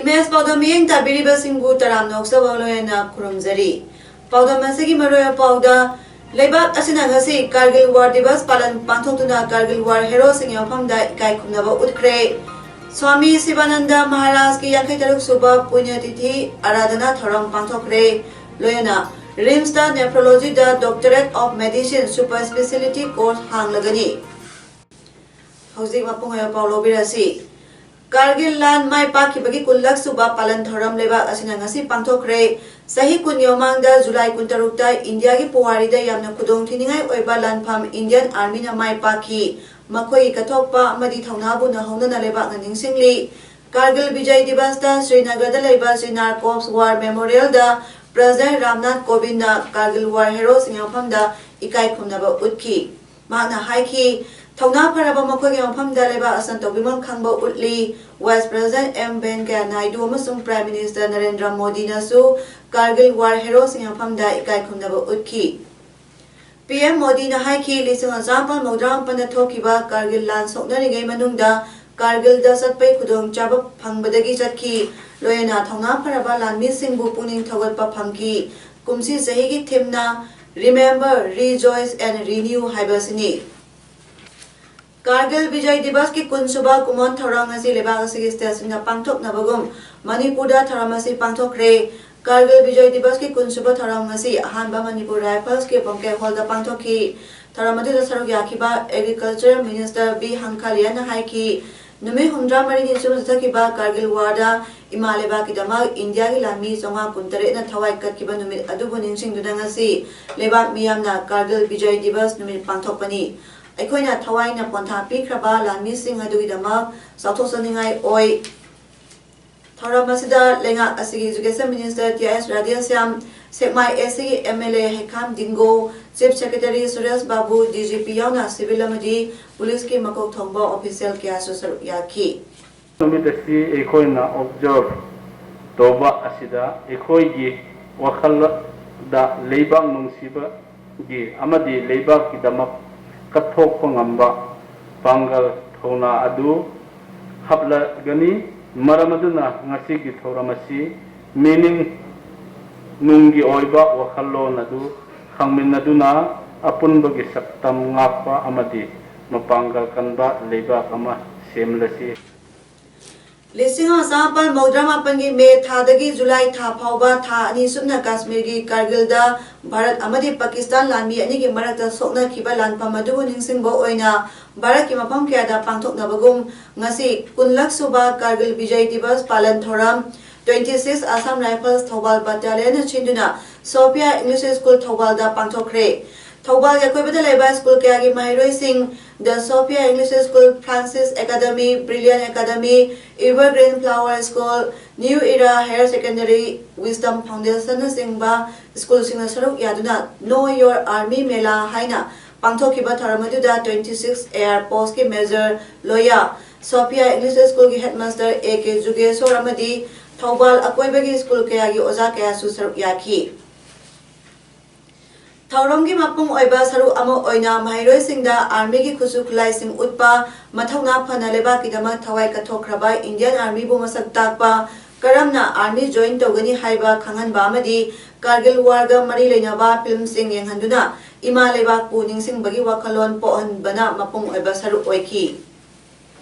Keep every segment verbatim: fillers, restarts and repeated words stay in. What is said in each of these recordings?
Image ꯄꯥꯎꯗꯝ ꯃꯤꯠꯌꯦꯡ ꯇꯥꯕꯤꯔꯤꯕꯁꯤꯡꯕꯨ ꯇꯔꯥꯝꯅ ꯑꯣꯛꯆꯕ ꯂꯣꯏꯅꯅ ꯈꯨꯔꯨꯝꯖꯔꯤ꯫ ꯄꯥꯎꯗꯝ ꯑꯁꯤꯒꯤ ꯃꯔꯨꯑꯣꯏꯕ ꯄꯥꯎꯗ, ꯂꯩꯕꯥꯛ ꯑꯁꯤꯅ ꯉꯁꯤ ꯀꯥꯔꯒꯤꯜ ꯋꯥꯔ ꯗꯤꯕꯁ ꯄꯥꯂꯟ ꯄꯥꯡꯊꯣꯛꯇꯨꯅ ꯀꯥꯔꯒꯤꯜ ꯋꯥꯔ ꯍꯦꯔꯣꯁꯤꯡꯒꯤ ꯃꯐꯝꯗ ꯏꯀꯥꯏ ꯈꯨꯝꯅꯕ ꯎꯠꯈ꯭ꯔꯦ꯫ ꯁ꯭ꯋꯥꯃꯤ ꯁꯤꯕꯥꯅꯟꯗ ꯃꯍꯥꯔꯥꯖꯀꯤ ꯌꯥꯡꯈꯩ ꯇꯔꯨꯛ ꯁꯨꯕ ꯄꯨꯅ꯭ꯌꯇꯤꯊꯤ ꯑꯔꯥꯙꯅꯥ ꯊꯧꯔꯝ ꯄꯥꯡꯊꯣꯛꯈ꯭ꯔꯦ꯫ ꯂꯣꯏꯅꯅ ꯔꯤꯝꯁꯇ Nephrologyꯗ Doctorate of Medicine Super Speciality Course ꯍꯥꯡꯂꯒꯅꯤ꯫ ꯍꯧꯖꯤꯛ ꯃꯄꯨꯡ ꯑꯣꯏꯕ ꯄꯥꯎ ꯂꯧꯕꯤꯔꯁꯤ꯫ ꯀꯥꯔꯒꯤꯜ ꯂꯥꯟ ꯃꯥꯏ ꯄꯥꯛꯈꯤꯕꯒꯤ ꯀꯨꯟꯂꯛ ꯁꯨꯕ ꯄꯥꯂꯟ ꯊꯧꯔꯝ ꯂꯩꯕꯥꯛ ꯑꯁꯤꯅ ꯉꯁꯤ ꯄꯥꯡꯊꯣꯛꯈ꯭ꯔꯦ꯫ ꯆꯍꯤ ꯀꯨꯟꯒꯤ ꯃꯃꯥꯡꯗ ꯖꯨꯂꯥꯏ ꯀꯨꯟꯇꯔꯨꯛꯇ ꯏꯟꯗꯤꯌꯥꯒꯤ ꯄꯨꯋꯥꯔꯤꯗ ꯌꯥꯝꯅ ꯈꯨꯗꯣꯡꯊꯤꯅꯤꯡꯉꯥꯏ ꯑꯣꯏꯕ ꯂꯥꯟꯐꯝ Indian Armyꯅ ꯃꯥꯏ ꯄꯥꯛꯈꯤ꯫ ꯃꯈꯣꯏꯒꯤ ꯀꯠꯊꯣꯛꯄ ꯑꯃꯗꯤ ꯊꯧꯅꯥꯕꯨ ꯅꯧꯍꯧꯅꯅ ꯂꯩꯕꯥꯛꯅ ꯅꯤꯡꯁꯤꯡꯂꯤ꯫ ꯀꯥꯔꯒꯤꯜ ꯕꯤꯖꯌ ꯗꯤꯕꯁꯇ ꯁ꯭ꯔꯤꯅꯒꯔꯗ ꯂꯩꯕ Chinar Corps War Memorialꯗ President ꯔꯥꯝꯅꯥꯊ ꯀꯣꯕꯤꯟꯗꯅ ꯀꯥꯔꯒꯤꯜ ꯋꯥꯔ ꯍꯦꯔꯣꯁꯤꯡꯒꯤ ꯃꯐꯝꯗ ꯏꯀꯥꯏ ꯈꯨꯝꯅꯕ ꯎꯠꯈꯤ꯫ ꯃꯍꯥꯛꯅ ꯍꯥꯏꯈꯤ, ꯊꯧꯅꯥ ꯐꯔꯕ ꯃꯈꯣꯏꯒꯤ ꯃꯐꯝꯗ ꯂꯩꯕꯥꯛ ꯑꯁꯤꯅ ꯇꯧꯕꯤꯃꯜ ꯈꯪꯕ ꯎꯠꯂꯤ꯫ Vice President M Venkaiah Naidu ꯑꯃꯁꯨꯡ Prime Minister ꯅꯔꯦꯟꯗ꯭ꯔ ꯃꯣꯗꯤꯅꯁꯨ ꯀꯥꯔꯒꯤꯜ ꯋꯥꯔ ꯍꯦꯔꯣꯁꯤꯡꯒꯤ ꯃꯐꯝꯗ ꯏꯀꯥꯏ ꯈꯨꯝꯅꯕ ꯎꯠꯈꯤ꯫ ꯄꯤ ꯑꯦꯝ ꯃꯣꯗꯤꯅ ꯍꯥꯏꯈꯤ, ꯂꯤꯁꯤꯡ ꯑꯃ ꯆꯥꯃꯥꯄꯜ ꯃꯧꯗ꯭ꯔꯥ ꯃꯥꯄꯟꯗ ꯊꯣꯛꯈꯤꯕ ꯀꯥꯔꯒꯤꯜ ꯂꯥꯟ ꯁꯣꯛꯅꯔꯤꯉꯩ ꯃꯅꯨꯡꯗ ꯀꯥꯔꯒꯤꯜꯗ ꯆꯠꯄꯩ ꯈꯨꯗꯣꯡꯆꯥꯕ ꯐꯪꯕꯗꯒꯤ ꯆꯠꯈꯤ꯫ ꯂꯣꯏꯅꯅ ꯊꯧꯅꯥ ꯐꯔꯕ ꯂꯥꯟꯃꯤꯁꯤꯡꯕꯨ ꯄꯨꯛꯅꯤꯡ ꯊꯧꯒꯠꯄ ꯐꯪꯈꯤ꯫ ꯀꯨꯝꯁꯤ ꯆꯍꯤꯒꯤ themeꯅ Remember, Rejoice and Renew ꯍꯥꯏꯕ ꯑꯁꯤꯅꯤ꯫ ꯀꯥꯔꯒꯤꯜ ꯕꯤꯖꯌ ꯗꯤꯕꯁꯀꯤ ꯀꯨꯟꯁꯨꯕ ꯀꯨꯝꯑꯣꯟ ꯊꯧꯔꯝ ꯉꯁꯤ ꯂꯩꯕꯥꯛ ꯑꯁꯤꯒꯤ stateꯁꯤꯡꯅ ꯄꯥꯡꯊꯣꯛꯅꯕꯒꯨꯝ ꯃꯅꯤꯄꯨꯔꯗ ꯊꯧꯔꯝ ꯑꯁꯤ ꯄꯥꯡꯊꯣꯛꯈ꯭ꯔꯦ꯫ ꯀꯥꯔꯒꯤꯜ ꯕꯤꯖꯌ ꯗꯤꯕꯁꯀꯤ ꯀꯨꯟꯁꯨꯕ ꯊꯧꯔꯝ ꯉꯁꯤ ꯑꯍꯥꯟꯕ ꯃꯅꯤꯄꯨꯔ ꯔꯥꯏꯐꯜꯁꯀꯤ ꯄꯣꯡꯀꯦ ꯍꯣꯜꯗ ꯄꯥꯡꯊꯣꯛꯈꯤ꯫ ꯊꯧꯔꯝ ꯑꯗꯨꯗ ꯁꯔꯨꯛ ꯌꯥꯈꯤꯕ Agriculture Minister ꯕꯤ ꯍꯪꯈꯥꯂꯤꯌꯥꯅ ꯍꯥꯏꯈꯤ, ꯅꯨꯃꯤꯠ ꯍꯨꯝꯗ꯭ꯔꯥ ꯃꯔꯤꯅꯤ ꯆꯨꯞꯅ ꯆꯠꯊꯈꯤꯕ ꯀꯥꯔꯒꯤꯜ ꯋꯥꯔꯗ ꯏꯃꯥ ꯂꯩꯕꯥꯛꯀꯤꯗꯃꯛ ꯏꯟꯗꯤꯌꯥꯒꯤ ꯂꯥꯟꯃꯤ ꯆꯥꯝꯃꯉꯥ ꯀꯨꯟꯇꯔꯦꯠꯅ ꯊꯋꯥꯏ ꯀꯠꯈꯤꯕ ꯅꯨꯃꯤꯠ ꯑꯗꯨꯕꯨ ꯅꯤꯡꯁꯤꯡꯗꯨꯅ ꯉꯁꯤ ꯂꯩꯕꯥꯛ ꯃꯤꯌꯥꯝꯅ ꯀꯥꯔꯒꯤꯜ ꯕꯤꯖꯌ ꯗꯤꯕꯁ ꯅꯨꯃꯤꯠ ꯄꯥꯡꯊꯣꯛꯄꯅꯤ꯫ ꯑꯩꯈꯣꯏꯅ ꯊꯋꯥꯏꯅ ꯄꯣꯟꯊꯥ ꯄꯤꯈ꯭ꯔꯕ ꯂꯥꯟꯃꯤꯁꯤꯡ ꯑꯗꯨꯒꯤꯗꯃꯛ ꯆꯥꯎꯊꯣꯛꯆꯅꯤꯡꯉꯥꯏ ꯑꯣꯏ꯫ ꯊꯧꯔꯝ ꯑꯁꯤꯗ ꯂꯩꯉꯥꯛ ꯑꯁꯤꯒꯤ Education Minister T I S Radheshyam, Sekmai S ꯁꯤꯒꯤ M L A Heikham Dingo, Chief Secretary Suresh Babu, D G P ꯌꯥꯎꯅ civil ꯑꯃꯗꯤ ꯄꯨꯂꯤꯁꯀꯤ ꯃꯀꯣꯛ ꯊꯣꯡꯕ official ꯀꯌꯥꯁꯨ ꯁꯔꯨꯛ ꯌꯥꯈꯤ꯫ ꯅꯨꯃꯤꯠ ꯑꯁꯤ ꯑꯩꯈꯣꯏꯅ observe ꯇꯧꯕ ꯑꯁꯤꯗ ꯑꯩꯈꯣꯏꯒꯤ ꯋꯥꯈꯜꯗ ꯂꯩꯕꯥꯛ ꯅꯨꯡꯁꯤꯕꯒꯤ ꯑꯃꯗꯤ ꯂꯩꯕꯥꯛꯀꯤꯗꯃꯛ ꯀꯠꯊꯣꯛꯄ ꯉꯝꯕ ꯄꯥꯡꯒꯜ ꯊꯧꯅꯥ ꯑꯗꯨ ꯍꯥꯞꯂꯒꯅꯤ꯫ ꯃꯔꯝ ꯑꯗꯨꯅ ꯉꯁꯤꯒꯤ ꯊꯧꯔꯝ ꯑꯁꯤ meaning ꯅꯨꯡꯒꯤ ꯑꯣꯏꯕ ꯋꯥꯈꯜꯂꯣꯟ ꯑꯗꯨ ꯈꯪꯃꯤꯟꯅꯗꯨꯅ ꯑꯄꯨꯟꯕꯒꯤ ꯁꯛꯇꯝ ꯉꯥꯛꯄ ꯑꯃꯗꯤ ꯃꯄꯥꯡꯒꯜ ꯀꯟꯕ ꯂꯩꯕꯥꯛ ꯑꯃ ꯁꯦꯝꯂꯁꯤ꯫ ꯂꯤꯁꯤꯡ ꯑꯃ ꯆꯃꯥꯄꯜ ꯃꯧꯗ꯭ꯔꯥ ꯃꯥꯄꯜꯒꯤ ꯃꯦ ꯊꯥꯗꯒꯤ ꯖꯨꯂꯥꯏ ꯊꯥ ꯐꯥꯎꯕ ꯊꯥ ꯑꯅꯤ ꯁꯨꯞꯅ ꯀꯥꯁꯃꯤꯔꯒꯤ ꯀꯥꯔꯒꯤꯜꯗ ꯚꯥꯔꯠ ꯑꯃꯗꯤ ꯄꯥꯀꯤꯁꯇꯥꯟ ꯂꯥꯟꯃꯤ ꯑꯅꯤꯒꯤ ꯃꯔꯛꯇ ꯁꯣꯛꯅꯈꯤꯕ ꯂꯥꯟꯐꯝ ꯑꯗꯨꯕꯨ ꯅꯤꯡꯁꯤꯡꯕ ꯑꯣꯏꯅ ꯚꯥꯔꯠꯀꯤ ꯃꯐꯝ ꯀꯌꯥꯗ ꯄꯥꯡꯊꯣꯛꯅꯕꯒꯨꯝ ꯉꯁꯤ ꯀꯨꯟꯂꯛ ꯁꯨꯕ ꯀꯥꯔꯒꯤꯜ ꯕꯤꯖꯌ ꯗꯤꯕꯁ ꯄꯥꯂꯟ ꯊꯧꯔꯝ twenty six Assam Rifles Thoubal Battalionꯅ ꯁꯤꯟꯗꯨꯅ ꯁꯣꯐꯤꯌꯥ English School ꯊꯧꯕꯥꯜꯗ ꯄꯥꯡꯊꯣꯛꯈ꯭ꯔꯦ꯫ ꯊꯧꯕꯥꯜꯒꯤ ꯑꯀꯣꯏꯕꯗ ꯂꯩꯕ ꯁ꯭ꯀꯨꯜ ꯀꯌꯥꯒꯤ ꯃꯍꯩꯔꯣꯏꯁꯤꯡ The Sophia English School, Francis Academy, Brilliant Academy, Evergreen Flower School, New Era Higher Secondary, Wisdom Foundationꯅꯆꯤꯡꯕ ꯁ꯭ꯀꯨꯜꯁꯤꯡꯅ ꯁꯔꯨꯛ ꯌꯥꯗꯨꯅ Know Your Army Mela ꯍꯥꯏꯅ ꯄꯥꯡꯊꯣꯛꯈꯤꯕ ꯊꯧꯔꯝ ꯑꯗꯨꯗ twenty six Air Postꯀꯤ Major Loya, Sophia English Schoolꯒꯤ Headmaster A K Jugeshor ꯑꯃꯗꯤ ꯊꯧꯕꯥꯜ ꯑꯀꯣꯏꯕꯒꯤ school ꯀꯌꯥꯒꯤ ꯑꯣꯖꯥ ꯀꯌꯥꯁꯨ ꯁꯔꯨꯛ ꯌꯥꯈꯤ꯫ ꯊꯧꯔꯝꯒꯤ ꯃꯄꯨꯡ ꯑꯣꯏꯕ ꯁꯔꯨꯛ ꯑꯃ ꯑꯣꯏꯅ ꯃꯍꯩꯔꯣꯏꯁꯤꯡꯗ ꯑꯥꯔꯃꯤꯒꯤ ꯈꯨꯠꯁꯨ ꯈꯨꯠꯂꯥꯏꯁꯤꯡ ꯎꯠꯄ, ꯃꯊꯧꯅꯥ ꯐꯅ ꯂꯩꯕꯥꯛꯀꯤꯗꯃꯛ ꯊꯋꯥꯏ ꯀꯠꯊꯣꯛꯈ꯭ꯔꯕ Indian Armyꯕꯨ ꯃꯁꯛ ꯇꯥꯛꯄ, ꯀꯔꯝꯅ Army join ꯇꯧꯒꯅꯤ ꯍꯥꯏꯕ ꯈꯪꯍꯟꯕ ꯑꯃꯗꯤ Kargil Warꯒ ꯃꯔꯤ ꯂꯩꯅꯕ filmꯁꯤꯡ ꯌꯦꯡꯍꯟꯗꯨꯅ ꯏꯃꯥ ꯂꯩꯕꯥꯛꯄꯨ ꯅꯤꯡꯁꯤꯡꯕꯒꯤ ꯋꯥꯈꯜꯂꯣꯟ ꯄꯣꯛꯍꯟꯕꯅ ꯃꯄꯨꯡ ꯑꯣꯏꯕ ꯁꯔꯨꯛ ꯑꯣꯏꯈꯤ꯫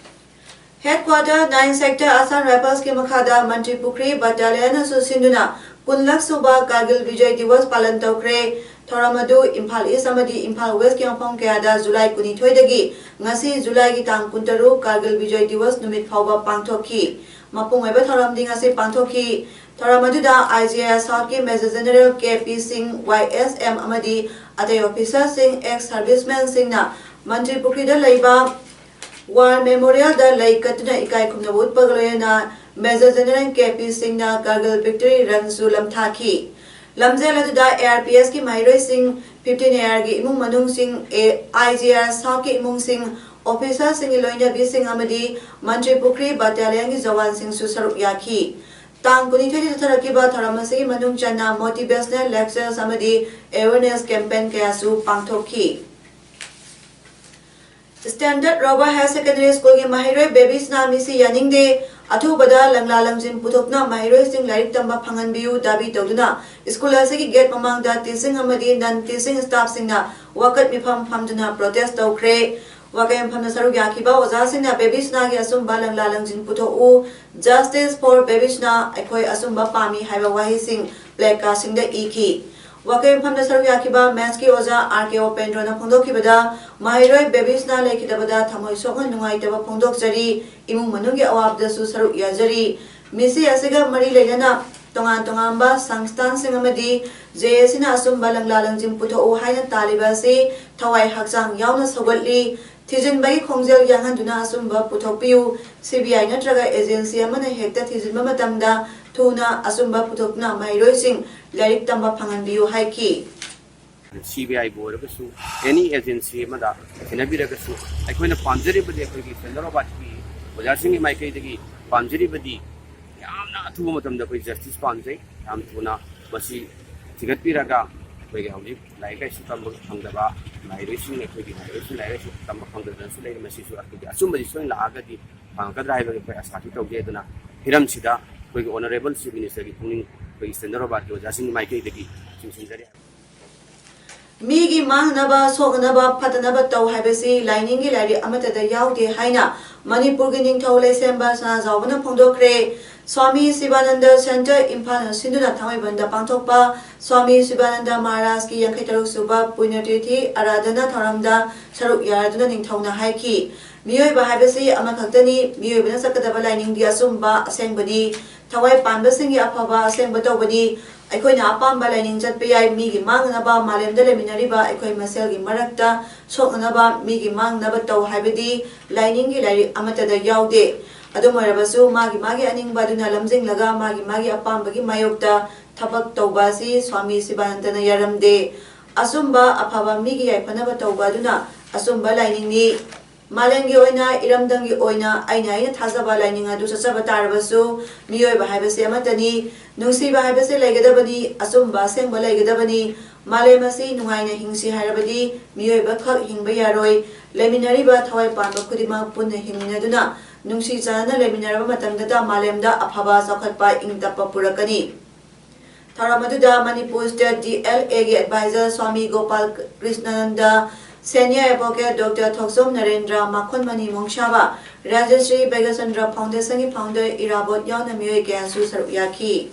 Headquarter nine Sector Assam Riflesꯀꯤ ꯃꯈꯥꯗ ꯃꯟꯇ꯭ꯔꯤ ꯄꯨꯈ꯭ꯔꯤ Battalionꯅꯁꯨ ꯁꯤꯟꯗꯨꯅ ꯀꯨꯟꯂꯛ ꯁꯨꯕ Kargil Vijay Diwas ꯄꯥꯂꯟ ꯇꯧꯈ꯭ꯔꯦ꯫ ꯊꯧꯔꯝ ꯑꯗꯨ ꯏꯝꯐꯥꯜ East ꯑꯃꯗꯤ ꯏꯝꯐꯥꯜ Westꯀꯤ ꯃꯐꯝ ꯀꯌꯥꯗ ꯖꯨꯂꯥꯏ ꯀꯨꯟꯅꯤꯊꯣꯏꯗꯒꯤ ꯉꯁꯤ ꯖꯨꯂꯥꯏꯒꯤ ꯇꯥꯡ ꯀꯨꯟꯇꯔꯨꯛ Kargil Vijay Diwas ꯅꯨꯃꯤꯠ ꯐꯥꯎꯕ ꯄꯥꯡꯊꯣꯛꯈꯤ꯫ ꯃꯄꯨꯡ ꯑꯣꯏꯕ ꯊꯧꯔꯝꯗꯤ ꯉꯁꯤ ꯄꯥꯡꯊꯣꯛꯈꯤ꯫ ꯊꯧꯔꯝ ꯑꯗꯨꯗ I G I Southꯀꯤ Major General K P Singh, Y S M ꯑꯃꯗꯤ ꯑꯇꯩ officerꯁꯤꯡ, ex servicemenꯁꯤꯡꯅ ꯃꯟꯇ꯭ꯔꯤ ꯄꯨꯈ꯭ꯔꯤꯗ ꯂꯩꯕ War Memorialꯗ ꯂꯩ ꯀꯠꯇꯨꯅ ꯏꯀꯥꯏ ꯈꯨꯝꯅꯕ ꯎꯠꯄꯒ ꯂꯣꯏꯅꯅ Major General K P Singhꯅ Kargil Victory Runꯁꯨ ꯂꯝꯊꯥꯈꯤ꯫ ꯂꯝꯖꯦꯜ ꯑꯗꯨꯗ A R P Sꯀꯤ ꯃꯍꯩꯔꯣꯏꯁꯤꯡ, fifteen A Rꯒꯤ ꯏꯃꯨꯡ ꯃꯅꯨꯡꯁꯤꯡ, A I G R Southꯀꯤ ꯏꯃꯨꯡꯁꯤꯡ, officerꯁꯤꯡꯒꯤ ꯂꯣꯏꯅꯕꯤꯁꯤꯡ ꯑꯃꯗꯤ ꯃꯟꯇ꯭ꯔꯤ ꯄꯨꯈ꯭ꯔꯤ battalionꯒꯤ ꯖꯋꯥꯟꯁꯤꯡꯁꯨ ꯁꯔꯨꯛ ꯌꯥꯈꯤ꯫ ꯇꯥꯡ ꯀꯨꯟꯅꯤꯊꯣꯏꯗ ꯆꯠꯊꯔꯛꯈꯤꯕ ꯊꯧꯔꯝ ꯑꯁꯤꯒꯤ ꯃꯅꯨꯡ ꯆꯟꯅ motivational lectures ꯑꯃꯗꯤ awareness campaign ꯀꯌꯥꯁꯨ ꯄꯥꯡꯊꯣꯛꯈꯤ꯫ Standard Robert Higher Secondary Schoolꯒꯤ ꯃꯍꯩꯔꯣꯏ ꯕꯦꯕꯤꯁꯅ ꯃꯤꯁꯤ ꯌꯥꯅꯤꯡꯗꯦ, ꯑꯊꯨꯕꯗ ꯂꯪꯂꯥ ꯂꯪꯖꯤꯟ ꯄꯨꯊꯣꯛꯇꯨꯅ ꯃꯍꯩꯔꯣꯏꯁꯤꯡ ꯂꯥꯏꯔꯤꯛ ꯇꯝꯕ ꯐꯪꯍꯟꯕꯤꯌꯨ ꯗꯥꯕꯤ ꯇꯧꯗꯨꯅ ꯁ꯭ꯀꯨꯜ ꯑꯁꯤꯒꯤ ꯒꯦꯠ ꯃꯃꯥꯡꯗ teaching ꯑꯃꯗꯤ non teaching staffꯁꯤꯡꯅ ꯋꯥꯀꯠ ꯃꯤꯐꯝ ꯐꯝꯗꯨꯅ protest ꯇꯧꯈ꯭ꯔꯦ꯫ ꯋꯥꯀꯠ ꯃꯤꯐꯝꯗ ꯁꯔꯨꯛ ꯌꯥꯈꯤꯕ ꯑꯣꯖꯥꯁꯤꯡꯅ ꯕꯦꯕꯤꯁꯅꯥꯒꯤ ꯑꯆꯨꯝꯕ ꯂꯪꯂꯥ ꯂꯪꯖꯤꯟ ꯄꯨꯊꯣꯛꯎ, Justice for ꯕꯦꯕꯤꯁꯅꯥ, ꯑꯩꯈꯣꯏ ꯑꯆꯨꯝꯕ ꯄꯥꯝꯃꯤ ꯍꯥꯏꯕ ꯋꯥꯍꯩꯁꯤꯡ placardꯁꯤꯡꯗ ꯏꯈꯤ꯫ ꯋꯥꯀꯠ ꯃꯤꯐꯝꯗ ꯁꯔꯨꯛ ꯌꯥꯈꯤꯕ Mathsꯀꯤ ꯑꯣꯖꯥ R K ꯎꯄꯦꯟꯗ꯭ꯔꯣꯅ ꯐꯣꯡꯗꯣꯛꯈꯤꯕꯗ, ꯃꯍꯩꯔꯣꯏ ꯕꯦꯕꯤꯁꯅꯥ ꯂꯩꯈꯤꯗꯕꯗ ꯊꯃꯣꯏ ꯁꯣꯛꯅ ꯅꯨꯡꯉꯥꯏꯇꯕ ꯐꯣꯡꯗꯣꯛꯆꯔꯤ, ꯏꯃꯨꯡ ꯃꯅꯨꯡꯒꯤ ꯑꯋꯥꯕꯗꯁꯨ ꯁꯔꯨꯛ ꯌꯥꯖꯔꯤ꯫ ꯃꯤꯁꯤ ꯑꯁꯤꯒ ꯃꯔꯤ ꯂꯩꯅꯅ ꯇꯣꯉꯥꯟ ꯇꯣꯉꯥꯟꯕ ꯁꯪꯁꯊꯥꯟꯁꯤꯡ ꯑꯃꯗꯤ J A Cꯅ ꯑꯆꯨꯝꯕ ꯂꯪꯂꯥ ꯂꯪꯖꯤꯟ ꯄꯨꯊꯣꯛꯎ ꯍꯥꯏꯅ ꯇꯥꯜꯂꯤꯕ ꯑꯁꯤ ꯊꯋꯥꯏ ꯍꯛꯆꯥꯡ ꯌꯥꯎꯅ ꯁꯧꯒꯠꯂꯤ꯫ ꯊꯤꯖꯤꯟꯕꯒꯤ ꯈꯣꯡꯖꯦꯜ ꯌꯥꯡꯍꯟꯗꯨꯅ ꯑꯆꯨꯝꯕ ꯄꯨꯊꯣꯛꯄꯤꯌꯨ꯫ C B I ꯅꯠꯇ꯭ꯔꯒ agency ꯑꯃꯅ ꯍꯦꯛꯇ ꯊꯤꯖꯤꯟꯕ ꯃꯇꯝꯗ ꯊꯨꯅ ꯑꯆꯨꯝꯕ ꯄꯨꯊꯣꯛꯇꯨꯅ ꯃꯍꯩꯔꯣꯏꯁꯤꯡ ꯂꯥꯏꯔꯤꯛ ꯇꯝꯕ ꯐꯪꯍꯟꯕꯤꯌꯨ ꯍꯥꯏꯈꯤ꯫ C B Iꯕꯨ ꯑꯣꯏꯔꯒꯁꯨ, any agency ꯑꯃꯗ ꯊꯦꯡꯅꯕꯤꯔꯒꯁꯨ, ꯑꯩꯈꯣꯏꯅ ꯄꯥꯝꯖꯔꯤꯕꯗꯤ, ꯑꯩꯈꯣꯏꯒꯤ Standard Robertꯀꯤ ꯑꯣꯖꯥꯁꯤꯡꯒꯤ ꯃꯥꯏꯀꯩꯗꯒꯤ ꯄꯥꯝꯖꯔꯤꯕꯗꯤ, ꯌꯥꯝꯅ ꯑꯊꯨꯕ ꯃꯇꯝꯗ ꯑꯩꯈꯣꯏ justice ꯄꯥꯝꯖꯩ꯫ ꯌꯥꯝ ꯊꯨꯅ ꯃꯁꯤ ꯊꯤꯒꯠꯄꯤꯔꯒ, ꯑꯩꯈꯣꯏꯒꯤ ꯍꯧꯖꯤꯛ ꯂꯥꯏꯔꯤꯛ ꯂꯥꯏꯁꯨ ꯇꯝꯕ ꯐꯪꯗꯕ ꯃꯍꯩꯔꯣꯏꯁꯤꯡ, ꯑꯩꯈꯣꯏꯒꯤ ꯃꯍꯩꯔꯣꯏꯁꯤꯡ ꯂꯥꯏꯔꯤꯛ ꯂꯥꯏꯁꯨ ꯇꯝꯕ ꯐꯪꯗꯗꯅꯁꯨ ꯂꯩꯔꯤ꯫ ꯃꯁꯤꯁꯨ ꯑꯩꯈꯣꯏꯒꯤ ꯑꯆꯨꯝꯕꯁꯨ ꯁꯣꯏꯅ ꯂꯥꯛꯑꯒꯗꯤ ꯐꯪꯉꯛꯀꯗ꯭ꯔꯥ ꯍꯥꯏꯕꯒꯤ ꯑꯩꯈꯣꯏ ꯑꯥꯁꯥꯁꯨ ꯇꯧꯖꯩ꯫ ꯑꯗꯨꯅ ꯍꯤꯔꯝꯁꯤꯗ ꯑꯩꯈꯣꯏꯒꯤ Honourable Chief Ministerꯒꯤ ꯄꯨꯛꯅꯤꯡ, ꯑꯩꯈꯣꯏꯒꯤ Standard Robertꯀꯤ ꯑꯣꯖꯥꯁꯤꯡꯒꯤ ꯃꯥꯏꯀꯩꯗꯒꯤ ꯆꯤꯡꯁꯤꯟꯖꯔꯤ꯫ ꯃꯤꯒꯤ ꯃꯥꯡꯅꯅꯕ, ꯁꯣꯛꯅꯅꯕ, ꯐꯠꯇꯅꯕ ꯇꯧ ꯍꯥꯏꯕꯁꯤ ꯂꯥꯏꯅꯤꯡꯒꯤ ꯂꯥꯏꯔꯤꯛ ꯑꯃꯠꯇꯗ ꯌꯥꯎꯗꯦ ꯍꯥꯏꯅ ꯃꯅꯤꯄꯨꯔꯒꯤ ꯅꯤꯡꯊꯧ ꯂꯩꯁꯦꯝꯕ ꯁꯅꯥꯖꯥꯎꯕꯅ ꯐꯣꯡꯗꯣꯛꯈ꯭ꯔꯦ꯫ ꯁ꯭ꯋꯥꯃꯤ ꯁꯤꯕꯥꯅꯟꯗ Centre ꯏꯝꯐꯥꯜꯅ ꯁꯤꯟꯗꯨꯅ ꯊꯥꯡꯃꯩꯕꯟꯗ ꯄꯥꯡꯊꯣꯛꯄ ꯁ꯭ꯋꯥꯃꯤ ꯁꯤꯕꯥꯅꯟꯗ ꯃꯍꯥꯔꯥꯖꯀꯤ ꯌꯥꯡꯈꯩ ꯇꯔꯨꯛ ꯁꯨꯕ ꯄꯨꯅ꯭ꯌꯇꯤꯊꯤ ꯑꯔꯥꯙꯅꯥ ꯊꯧꯔꯝꯗ ꯁꯔꯨꯛ ꯌꯥꯔꯗꯨꯅ ꯅꯤꯡꯊꯧꯅ ꯍꯥꯏꯈꯤ, ꯃꯤꯑꯣꯏꯕ ꯍꯥꯏꯕꯁꯤ ꯑꯃꯈꯛꯇꯅꯤ, ꯃꯤꯑꯣꯏꯕꯅ ꯆꯠꯀꯗꯕ ꯂꯥꯏꯅꯤꯡꯗꯤ ꯑꯆꯨꯝꯕ, ꯑꯁꯦꯡꯕꯅꯤ, ꯊꯋꯥꯏ ꯄꯥꯟꯕꯁꯤꯡꯒꯤ ꯑꯐꯕ ꯑꯁꯦꯡꯕ ꯇꯧꯕꯅꯤ꯫ ꯑꯩꯈꯣꯏꯅ ꯑꯄꯥꯝꯕ ꯂꯥꯏꯅꯤꯡ ꯆꯠꯄ ꯌꯥꯏ, ꯃꯤꯒꯤ ꯃꯥꯡꯅꯅꯕ, ꯃꯥꯂꯦꯝꯗ ꯂꯩꯃꯤꯟꯅꯔꯤꯕ ꯑꯩꯈꯣꯏ ꯃꯁꯦꯜꯒꯤ ꯃꯔꯛꯇ ꯁꯣꯛꯅꯅꯕ, ꯃꯤꯒꯤ ꯃꯥꯡꯅꯕ ꯇꯧ ꯍꯥꯏꯕꯗꯤ ꯂꯥꯏꯅꯤꯡꯒꯤ ꯂꯥꯏꯔꯤꯛ ꯑꯃꯠꯇꯗ ꯌꯥꯎꯗꯦ꯫ ꯑꯗꯨꯝ ꯑꯣꯏꯔꯕꯁꯨ, ꯃꯥꯒꯤ ꯃꯥꯒꯤ ꯑꯅꯤꯡꯕ ꯑꯗꯨꯅ ꯂꯝꯖꯤꯡꯂꯒ ꯃꯥꯒꯤ ꯃꯥꯒꯤ ꯑꯄꯥꯝꯕꯒꯤ ꯃꯥꯌꯣꯛꯇ ꯊꯕꯛ ꯇꯧꯕ ꯑꯁꯤ ꯁ꯭ꯋꯥꯃꯤ ꯁꯤꯕꯥꯅꯟꯗꯅ ꯌꯥꯔꯝꯗꯦ꯫ ꯑꯆꯨꯝꯕ ꯑꯐꯕ ꯃꯤꯒꯤ ꯌꯥꯏꯐꯅꯕ ꯇꯧꯕ ꯑꯗꯨꯅ ꯑꯆꯨꯝꯕ ꯂꯥꯏꯅꯤꯡꯅꯤ꯫ ꯃꯥꯂꯦꯝꯒꯤ ꯑꯣꯏꯅ, ꯏꯔꯝꯗꯝꯒꯤ ꯑꯣꯏꯅ ꯑꯩꯅ ꯑꯩꯅ ꯊꯥꯖꯕ ꯂꯥꯏꯅꯤꯡ ꯑꯗꯨ ꯆꯠꯆꯕ ꯇꯥꯔꯕꯁꯨ, ꯃꯤꯑꯣꯏꯕ ꯍꯥꯏꯕꯁꯤ ꯑꯃꯠꯇꯅꯤ꯫ ꯅꯨꯡꯁꯤꯕ ꯍꯥꯏꯕꯁꯤ ꯂꯩꯒꯗꯕꯅꯤ, ꯑꯆꯨꯝꯕ ꯑꯁꯦꯡꯕ ꯂꯩꯒꯗꯕꯅꯤ꯫ ꯃꯥꯂꯦꯝ ꯑꯁꯤ ꯅꯨꯡꯉꯥꯏꯅ ꯍꯤꯡꯁꯤ ꯍꯥꯏꯔꯕꯗꯤ ꯃꯤꯑꯣꯏꯕ ꯈꯛ ꯍꯤꯡꯕ ꯌꯥꯔꯣꯏ꯫ ꯂꯩꯃꯤꯟꯅꯔꯤꯕ ꯊꯋꯥꯏ ꯄꯥꯟꯕ ꯈꯨꯗꯤꯡꯃꯛ ꯄꯨꯟꯅ ꯍꯤꯡꯃꯤꯟꯅꯗꯨꯅ ꯅꯨꯡꯁꯤ ꯆꯥꯟꯅꯅ ꯂꯩꯃꯤꯟꯅꯔꯕ ꯃꯇꯝꯗꯇ ꯃꯥꯂꯦꯝꯗ ꯑꯐꯕ ꯆꯥꯎꯈꯠꯄ ꯏꯪ ꯇꯞꯄ ꯄꯨꯔꯛꯀꯅꯤ꯫ ꯊꯧꯔꯝ ꯑꯗꯨꯗ ꯃꯅꯤꯄꯨꯔ ꯁ꯭ꯇꯦꯠ ꯗꯤ ꯑꯦꯜ ꯑꯦꯒꯤ advisor Swami Gopal Krishnananda, senior advocate doctor Thokchom Narendra, ꯃꯈꯣꯟꯃꯅꯤ ꯃꯣꯡꯁꯥꯕ, ꯔꯥꯖꯁ꯭ꯔꯤ ꯕꯩꯒꯆꯟꯗ꯭ꯔ ꯐꯥꯎꯟꯗꯦꯁꯟꯒꯤ ꯐꯥꯎꯟꯗꯔ ꯏꯔꯥꯕꯣꯠ ꯌꯥꯎꯅ ꯃꯤꯑꯣꯏ ꯀꯌꯥꯁꯨ ꯁꯔꯨꯛ ꯌꯥꯈꯤ꯫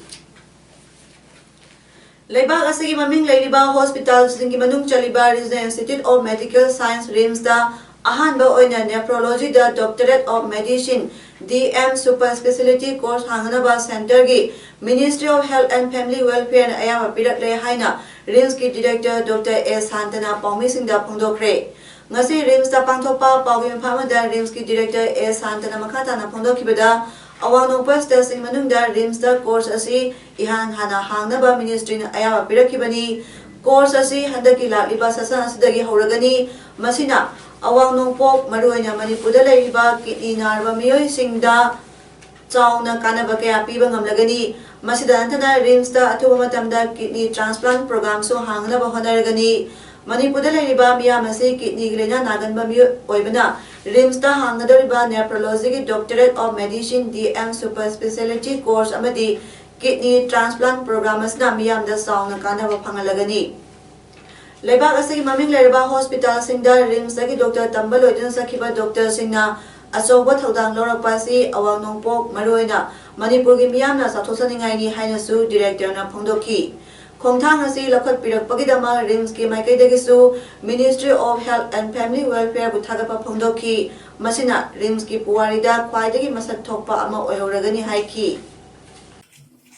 ꯂꯩꯕꯥꯛ ꯑꯁꯤꯒꯤ ꯃꯃꯤꯡ ꯂꯩꯔꯤꯕ ꯍꯣꯁꯄꯤꯇꯥꯜꯁꯤꯡꯒꯤ ꯃꯅꯨꯡ ꯆꯜꯂꯤꯕ Regional Institute of Medical Science, ꯔꯤꯝꯁꯇ ꯑꯍꯥꯟꯕ ꯑꯣꯏꯅ ꯅꯦꯐ꯭ꯔꯣꯂꯣꯖꯤꯗ Doctorate of Medicine, D M, super speciality course ꯍꯥꯡꯅꯅꯕ ꯁꯦꯟꯇꯔꯒꯤ Ministry of Health and Family Welfareꯅ ꯑꯌꯥꯕ ꯄꯤꯔꯛꯂꯦ ꯍꯥꯏꯅ ꯔꯤꯝꯁꯀꯤ ꯗꯤꯔꯦꯛꯇꯔ ꯗꯣꯛꯇꯔ ꯑꯦ ꯁꯥꯟꯇꯅ ꯄꯥꯎꯃꯤꯁꯤꯡꯗ ꯐꯣꯡꯗꯣꯛꯈ꯭ꯔꯦ꯫ ꯉꯁꯤ ꯔꯤꯝꯁꯇ ꯄꯥꯡꯊꯣꯛꯄ ꯄꯥꯎꯒꯤ ꯃꯤꯐꯝ ꯑꯃꯗ ꯔꯤꯝꯁꯀꯤ ꯗꯤꯔꯦꯛꯇꯔ ꯑꯦ ꯁꯥꯟꯇꯅ ꯃꯈꯥ ꯇꯥꯅ ꯐꯣꯡꯗꯣꯛꯈꯤꯕꯗ, ꯑꯋꯥꯡ ꯅꯣꯡꯄꯣꯛ ꯁ꯭ꯇꯦꯠꯁꯤꯡ ꯃꯅꯨꯡꯗ ꯔꯤꯝꯁꯇ ꯀꯣꯔꯁ ꯑꯁꯤ ꯏꯍꯥꯟ ꯍꯥꯟꯅ ꯍꯥꯡꯅꯕ ꯃꯤꯅꯤꯁꯇ꯭ꯔꯤꯅ ꯑꯌꯥꯕ ꯄꯤꯔꯛꯈꯤꯕꯅꯤ꯫ ꯀꯣꯔꯁ ꯑꯁꯤ ꯍꯟꯗꯛꯀꯤ ꯂꯥꯛꯂꯤꯕ ꯁꯦꯁꯟ ꯑꯁꯤꯗꯒꯤ ꯍꯧꯔꯒꯅꯤ꯫ ꯃꯁꯤꯅ ꯑꯋꯥꯡ ꯅꯣꯡꯄꯣꯛ, ꯃꯔꯨꯑꯣꯏꯅ ꯃꯅꯤꯄꯨꯔꯗ ꯂꯩꯔꯤꯕ ꯀꯤꯗꯅꯤ ꯅꯥꯔꯕ ꯃꯤꯑꯣꯏꯁꯤꯡꯗ ꯆꯥꯎꯅ ꯀꯥꯟꯅꯕ ꯀꯌꯥ ꯄꯤꯕ ꯉꯝꯂꯒꯅꯤ꯫ ꯃꯁꯤꯗ ꯅꯠꯇꯅ ꯔꯤꯝꯁꯇ ꯑꯊꯨꯕ ꯃꯇꯝꯗ ꯀꯤꯗꯅꯤ ꯇ꯭ꯔꯥꯟꯁꯄ꯭ꯂꯥꯟꯠ ꯄ꯭ꯔꯣꯒ꯭ꯔꯥꯝꯁꯨ ꯍꯥꯡꯅꯕ ꯍꯣꯠꯅꯔꯒꯅꯤ꯫ ꯃꯅꯤꯄꯨꯔꯗ ꯂꯩꯔꯤꯕ ꯃꯤꯌꯥꯝ ꯑꯁꯤ ꯀꯤꯗꯅꯤꯒꯤ ꯂꯥꯏꯅꯥ ꯅꯥꯒꯟꯕ ꯃꯤꯑꯣꯏ ꯑꯣꯏꯕꯅ ꯔꯤꯝꯁꯇ ꯍꯥꯡꯒꯗꯧꯔꯤꯕ ꯅꯦꯐ꯭ꯔꯣꯂꯣꯖꯤꯒꯤ Doctorate of Medicine, D M, super speciality course ꯑꯃꯗꯤ ꯀꯤꯗꯅꯤ ꯇ꯭ꯔꯥꯟꯁꯄ꯭ꯂꯥꯟꯠ ꯄ꯭ꯔꯣꯒ꯭ꯔꯥꯝ ꯑꯁꯤꯅ ꯃꯤꯌꯥꯝꯗ ꯆꯥꯎꯅ ꯀꯥꯟꯅꯕ ꯐꯪꯍꯜꯂꯒꯅꯤ꯫ ꯂꯩꯕꯥꯛ ꯑꯁꯤꯒꯤ ꯃꯃꯤꯡ ꯂꯩꯔꯕ ꯍꯣꯁꯄꯤꯇꯥꯜꯁꯤꯡꯗ ꯔꯤꯝꯁꯇꯒꯤ ꯗꯣꯛꯇꯔ ꯇꯝꯕ ꯂꯣꯏꯗꯨꯅ ꯆꯠꯈꯤꯕ ꯗꯣꯛꯇꯔꯁꯤꯡꯅ ꯑꯆꯧꯕ ꯊꯧꯗꯥꯡ ꯂꯧꯔꯛꯄ ꯑꯁꯤ ꯑꯋꯥꯡ ꯅꯣꯡꯄꯣꯛ, ꯃꯔꯨꯑꯣꯏꯅ ꯃꯅꯤꯄꯨꯔꯒꯤ ꯃꯤꯌꯥꯝꯅ ꯆꯥꯎꯊꯣꯛꯆꯅꯤꯡꯉꯥꯏꯅꯤ ꯍꯥꯏꯅꯁꯨ ꯗꯤꯔꯦꯛꯇꯔꯅ ꯐꯣꯡꯗꯣꯛꯈꯤ꯫ ꯈꯣꯡꯊꯥꯡ ꯑꯁꯤ ꯂꯧꯈꯠꯄꯤꯔꯛꯄꯒꯤꯗꯃꯛ ꯔꯤꯝꯁꯀꯤ ꯃꯥꯏꯀꯩꯗꯒꯤꯁꯨ Ministry of Health and Family Welfareꯕꯨ ꯊꯥꯒꯠꯄ ꯐꯣꯡꯗꯣꯛꯈꯤ꯫ ꯃꯁꯤꯅ ꯔꯤꯝꯁꯀꯤ ꯄꯨꯋꯥꯔꯤꯗ ꯈ꯭ꯋꯥꯏꯗꯒꯤ ꯃꯁꯛ ꯊꯣꯛꯄ ꯑꯃ ꯑꯣꯏꯍꯧꯔꯒꯅꯤ ꯍꯥꯏꯈꯤ꯫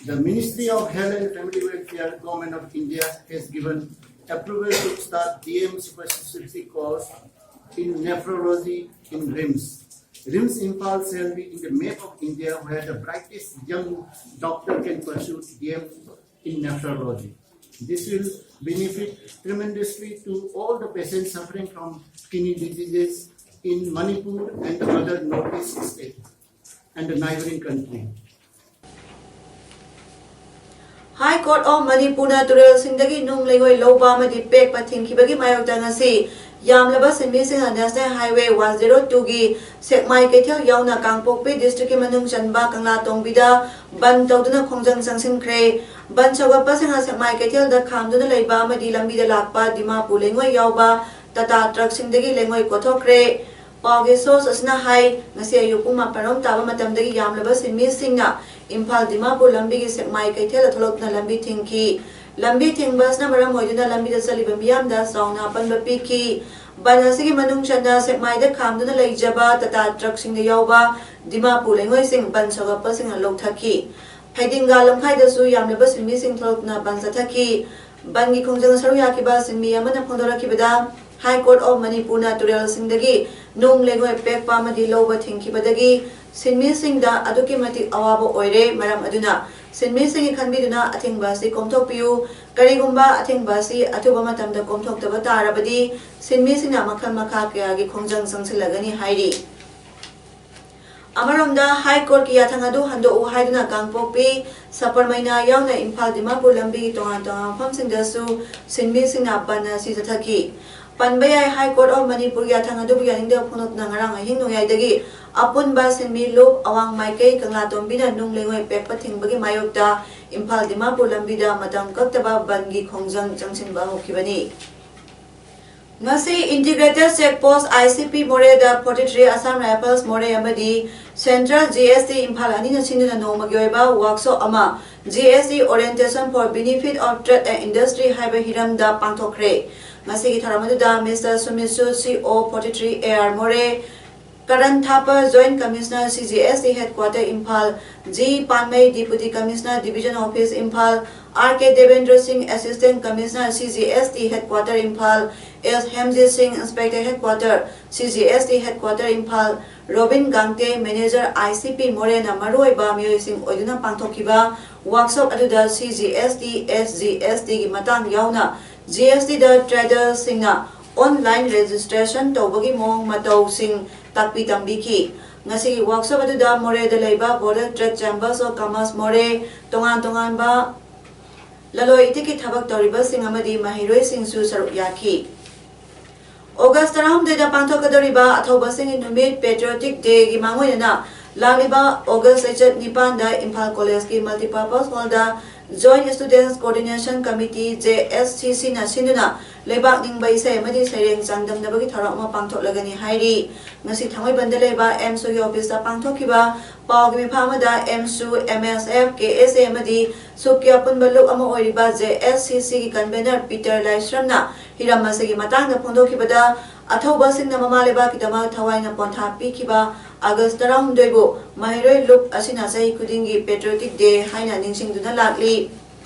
The Ministry of Health and Family Welfare, Government of India has given approval to start D M super specialty course in nephrology in RIMS. RIMS Imphal shall be in the map of India where the brightest young doctor can pursue D M in nephrology. This will benefit tremendously to all the patients suffering from kidney diseases in Manipur and the other northeast states and the neighboring country. High Court of Manipurꯅ ꯇꯨꯔꯦꯜꯁꯤꯡꯗꯒꯤ ꯅꯨꯡ ꯂꯩꯉꯣꯏ ꯂꯧꯕ ꯑꯃꯗꯤ ꯄꯦꯛꯄ ꯊꯤꯡꯈꯤꯕꯒꯤ ꯃꯥꯌꯣꯛꯇ ꯉꯁꯤ ꯌꯥꯝꯂꯕ ꯁꯤꯟꯃꯤꯁꯤꯡꯅ National Highway one zero two ꯒꯤ ꯁꯦꯛꯃꯥꯏ ꯀꯩꯊꯦꯜ ꯌꯥꯎꯅ ꯀꯥꯡꯄꯣꯛꯄꯤ districtꯀꯤ ꯃꯅꯨꯡ ꯆꯟꯕ ꯀꯪꯂꯥꯇꯣꯡꯕꯤꯗ ꯕꯟ ꯇꯧꯗꯨꯅ ꯈꯣꯡꯖꯪ ꯆꯪꯁꯤꯟꯈ꯭ꯔꯦ꯫ ꯕꯟ ꯁꯧꯒꯠꯄꯁꯤꯡꯅ ꯁꯦꯛꯃꯥꯏ ꯀꯩꯊꯦꯜꯗ ꯈꯥꯝꯗꯨꯅ ꯂꯩꯕ ꯑꯃꯗꯤ ꯂꯝꯕꯤꯗ ꯂꯥꯛꯄ ꯗꯤꯃꯥꯄꯨꯔ ꯂꯩꯉꯣꯏ ꯌꯥꯎꯕ ꯇꯥꯇꯥ ꯇ꯭ꯔꯛꯁꯤꯡꯗꯒꯤ ꯂꯩꯉꯣꯏ ꯀꯣꯊꯣꯛꯈ꯭ꯔꯦ꯫ ꯄꯥꯎꯒꯤ source ꯑꯁꯤꯅ ꯍꯥꯏ, ꯉꯁꯤ ꯑꯌꯨꯛ ꯄꯨꯡ ꯃꯥꯄꯟ ꯔꯣꯝ ꯇꯥꯕ ꯃꯇꯝꯗꯒꯤ ꯌꯥꯝꯂꯕ ꯁꯤꯟꯃꯤꯁꯤꯡꯅ ꯏꯝꯐꯥꯜ ꯗꯤꯃꯥꯄꯨꯔ ꯂꯝꯕꯤꯒꯤ ꯁꯦꯛꯃꯥꯏ ꯀꯩꯊꯦꯜꯗ ꯊꯣꯛꯂꯛꯇꯨꯅ ꯂꯝꯕꯤ ꯊꯤꯡꯈꯤ꯫ ꯂꯝꯕꯤ ꯊꯤꯡꯕ ꯑꯁꯤꯅ ꯃꯔꯝ ꯑꯣꯏꯗꯨꯅ ꯂꯝꯕꯤꯗ ꯆꯠꯂꯤꯕ ꯃꯤꯌꯥꯝꯗ ꯆꯥꯎꯅ ꯑꯄꯟꯕ ꯄꯤꯈꯤ꯫ ꯕꯟ ꯑꯁꯤꯒꯤ ꯃꯅꯨꯡ ꯆꯟꯅ ꯁꯦꯛꯃꯥꯏꯗ ꯈꯥꯝꯗꯨꯅ ꯂꯩꯖꯕ ꯇꯥꯇꯥ ꯇ꯭ꯔꯛꯁꯤꯡꯗ ꯌꯥꯎꯕ ꯗꯤꯃꯥꯄꯨꯔ ꯂꯩꯉꯣꯏꯁꯤꯡ ꯕꯟ ꯁꯧꯒꯠꯄꯁꯤꯡꯅ ꯂꯧꯊꯈꯤ꯫ ꯐꯩꯗꯤꯡꯒꯥ ꯂꯝꯈꯥꯏꯗꯁꯨ ꯌꯥꯝꯂꯕ ꯁꯤꯟꯃꯤꯁꯤꯡ ꯊꯣꯛꯂꯛꯇꯨꯅ ꯕꯟ ꯆꯠꯊꯈꯤ꯫ ꯕꯟꯒꯤ ꯈꯣꯡꯖꯪ ꯁꯔꯨꯛ ꯌꯥꯈꯤꯕ ꯁꯤꯟꯃꯤ ꯑꯃꯅ ꯐꯣꯡꯗꯣꯔꯛꯈꯤꯕꯗ, High Court of ꯃꯅꯤꯄꯨꯔꯅ ꯇꯨꯔꯦꯜꯁꯤꯡꯗꯒꯤ ꯅꯨꯡ ꯂꯩꯉꯣꯏ ꯄꯦꯛꯄ ꯑꯃꯗꯤ ꯂꯧꯕ ꯊꯤꯡꯈꯤꯕꯗꯒꯤ ꯁꯤꯟꯃꯤꯁꯤꯡꯗ ꯑꯗꯨꯛꯀꯤ ꯃꯇꯤꯛ ꯑꯋꯥꯕ ꯑꯣꯏꯔꯦ꯫ ꯃꯔꯝ ꯑꯗꯨꯅ ꯁꯤꯟꯃꯤꯁꯤꯡꯒꯤ ꯈꯟꯕꯤꯗꯨꯅ ꯑꯊꯤꯡꯕ ꯑꯁꯤ ꯀꯣꯝꯊꯣꯛꯄꯤꯌꯨ꯫ ꯀꯔꯤꯒꯨꯝꯕ ꯑꯊꯤꯡꯕ ꯑꯁꯤ ꯑꯊꯨꯕ ꯃꯇꯝꯗ ꯀꯣꯝꯊꯣꯛꯇꯕ ꯇꯥꯔꯕꯗꯤ ꯁꯤꯟꯃꯤꯁꯤꯡꯅ ꯃꯈꯜ ꯃꯈꯥ ꯀꯌꯥꯒꯤ ꯈꯣꯡꯖꯪ ꯆꯪꯁꯤꯜꯂꯒꯅꯤ ꯍꯥꯏꯔꯤ꯫ ꯑꯃꯔꯣꯝꯗ, High Courtꯀꯤ ꯌꯥꯊꯪ ꯑꯗꯨ ꯍꯟꯗꯣꯛꯎ ꯍꯥꯏꯗꯨꯅ ꯀꯥꯡꯄꯣꯛꯄꯤ, ꯁꯄꯔꯃꯩꯅꯥ ꯌꯥꯎꯅ ꯏꯝꯐꯥꯜ ꯗꯤꯃꯥꯄꯨꯔ ꯂꯝꯕꯤꯒꯤ ꯇꯣꯉꯥꯟ ꯇꯣꯉꯥꯟꯕ ꯃꯐꯝꯁꯤꯡꯗꯁꯨ ꯁꯤꯟꯃꯤꯁꯤꯡꯅ ꯕꯟ ꯑꯁꯤ ꯆꯠꯊꯈꯤ꯫ ꯄꯟꯕ ꯌꯥꯏ, High Court of ꯃꯅꯤꯄꯨꯔꯒꯤ ꯌꯥꯊꯪ ꯑꯗꯨꯕꯨ ꯌꯥꯅꯤꯡꯗꯕ ꯐꯣꯡꯗꯣꯛꯇꯨꯅ ꯉꯔꯥꯡ ꯑꯍꯤꯡ ꯅꯣꯡꯌꯥꯏꯗꯒꯤ ꯑꯄꯨꯟꯕ ꯁꯤꯟꯃꯤ ꯂꯨꯞ ꯑꯋꯥꯡ ꯃꯥꯏꯀꯩ ꯀꯪꯂꯥꯇꯣꯝꯕꯤꯅ ꯅꯨꯡ ꯂꯩꯉꯣꯏ ꯄꯦꯛꯄ ꯊꯤꯡꯕꯒꯤ ꯃꯥꯌꯣꯛꯇ ꯏꯝꯐꯥꯜ ꯗꯤꯃꯥꯄꯨꯔ ꯂꯝꯕꯤꯗ ꯃꯇꯝ ꯀꯛꯇꯕ ꯕꯟꯒꯤ ꯈꯣꯡꯖꯪ ꯆꯪꯁꯤꯟꯕ ꯍꯧꯈꯤꯕꯅꯤ꯫ ꯉꯁꯤ Integrated Check Post, I C P, ꯃꯣꯔꯦꯗ forty three Assam Rifles ꯃꯣꯔꯦ ꯑꯃꯗꯤ Central G S T Imphal ꯑꯅꯤꯅ ꯁꯤꯟꯗꯨꯅ ꯅꯣꯡꯃꯒꯤ ꯑꯣꯏꯕ workshop ꯑꯃ, G S T Orientation for Benefit of Trade and Industry ꯍꯥꯏꯕ ꯍꯤꯔꯝꯗ ꯄꯥꯡꯊꯣꯛꯈ꯭ꯔꯦ꯫ ꯉꯁꯤꯒꯤ ꯊꯧꯔꯝ ꯑꯗꯨꯗ Mister Sumitsu, C O forty three A R ꯃꯣꯔꯦ, Karan Thapar, Joint Commissioner, C G S T Headquarter, Imphal, G Panmei, Deputy Commissioner, Division Office, Imphal, R K Devendra Singh, Assistant Commissioner, C G S T Headquarter, Imphal, S Hemjit Singh, Inspector Headquarter, C G S T Headquarter, Imphal, Robin Gangte, Manager, I C P, ꯃꯣꯔꯦꯅ ꯃꯔꯨꯑꯣꯏꯕ ꯃꯤꯑꯣꯏꯁꯤꯡ ꯑꯣꯏꯗꯨꯅ ꯄꯥꯡꯊꯣꯛꯈꯤꯕ workshop ꯑꯗꯨꯗ C G S T, S G S T ꯒꯤ ꯃꯇꯥꯡ ꯌꯥꯎꯅ G S T ꯗ ꯇ꯭ꯔꯦꯗꯔꯁꯤꯡꯅ online registration ꯇꯧꯕꯒꯤ ꯃꯑꯣꯡ ꯃꯇꯧꯁꯤꯡ ꯇꯥꯛꯄꯤ ꯇꯝꯕꯤꯈꯤ꯫ ꯉꯁꯤꯒꯤ ꯋꯥꯛꯁꯣꯞ ꯑꯗꯨꯗ ꯃꯣꯔꯦꯗ ꯂꯩꯕ Border Trade Chambers of Commerce ꯃꯣꯔꯦ, ꯇꯣꯉꯥꯟ ꯇꯣꯉꯥꯟꯕ ꯂꯂꯣꯟ ꯏꯇꯤꯛꯀꯤ ꯊꯕꯛ ꯇꯧꯔꯤꯕꯁꯤꯡ ꯑꯃꯗꯤ ꯃꯍꯩꯔꯣꯏꯁꯤꯡꯁꯨ ꯁꯔꯨꯛ ꯌꯥꯈꯤ꯫ ꯑꯣꯒꯁ ꯇꯔꯥꯍꯨꯝꯗꯣꯏꯗ ꯄꯥꯡꯊꯣꯛꯀꯗꯧꯔꯤꯕ ꯑꯊꯧꯕꯁꯤꯡꯒꯤ ꯅꯨꯃꯤꯠ Patriotic Day ꯒꯤ ꯃꯥꯡꯑꯣꯏꯅꯅ ꯂꯥꯛꯂꯤꯕ ꯑꯣꯒꯁ ꯆꯩꯆꯠ ꯅꯤꯄꯥꯟꯗ ꯏꯝꯐꯥꯜ ꯀꯣꯂꯦꯖꯀꯤ Multipurpose Hall ꯗ Joint Students Coordination Committee, J S C C ꯅ ꯁꯤꯟꯗꯨꯅ ꯂꯩꯕꯥꯛ ꯅꯤꯡꯕ ꯏꯁꯩ ꯑꯃꯗꯤ ꯁꯩꯔꯦꯡ ꯆꯥꯡꯗꯝꯅꯕꯒꯤ ꯊꯧꯔꯝ ꯑꯃ ꯄꯥꯡꯊꯣꯛꯂꯒꯅꯤ ꯍꯥꯏꯔꯤ꯫ ꯉꯁꯤ ꯊꯥꯡꯃꯩꯕꯟꯗ ꯂꯩꯕ ꯑꯦꯝꯁꯨꯒꯤ ꯑꯣꯐꯤꯁꯇ ꯄꯥꯡꯊꯣꯛꯈꯤꯕ ꯄꯥꯎꯒꯤ ꯃꯤꯐꯝ ꯑꯃꯗ ꯑꯦꯝꯁꯨ, M S F, K S A ꯑꯃꯗꯤ ꯁꯨꯛꯀꯤ ꯑꯄꯨꯟꯕ ꯂꯨꯞ ꯑꯃ ꯑꯣꯏꯔꯤꯕ J S C C ꯒꯤ convener ꯄꯤꯇꯔ ꯂꯥꯏꯁ꯭ꯔꯝꯅ ꯍꯤꯔꯝ ꯑꯁꯤꯒꯤ ꯃꯇꯥꯡꯗ ꯐꯣꯡꯗꯣꯛꯈꯤꯕꯗ, ꯑꯊꯧꯕꯁꯤꯡꯅ ꯃꯃꯥ ꯂꯩꯕꯥꯛꯀꯤꯗꯃꯛ ꯊꯋꯥꯏꯅ ꯄꯣꯟꯊꯥ ꯄꯤꯈꯤꯕ ꯑꯥꯒꯁ ꯇꯔꯥꯍꯨꯝꯗꯣꯏꯕꯨ ꯃꯍꯩꯔꯣꯏ ꯂꯨꯞ ꯑꯁꯤꯅ ꯆꯍꯤ ꯈꯨꯗꯤꯡꯒꯤ Patriotic Day ꯍꯥꯏꯅ ꯅꯤꯡꯁꯤꯡꯗꯨꯅ ꯂꯥꯛꯂꯤ꯫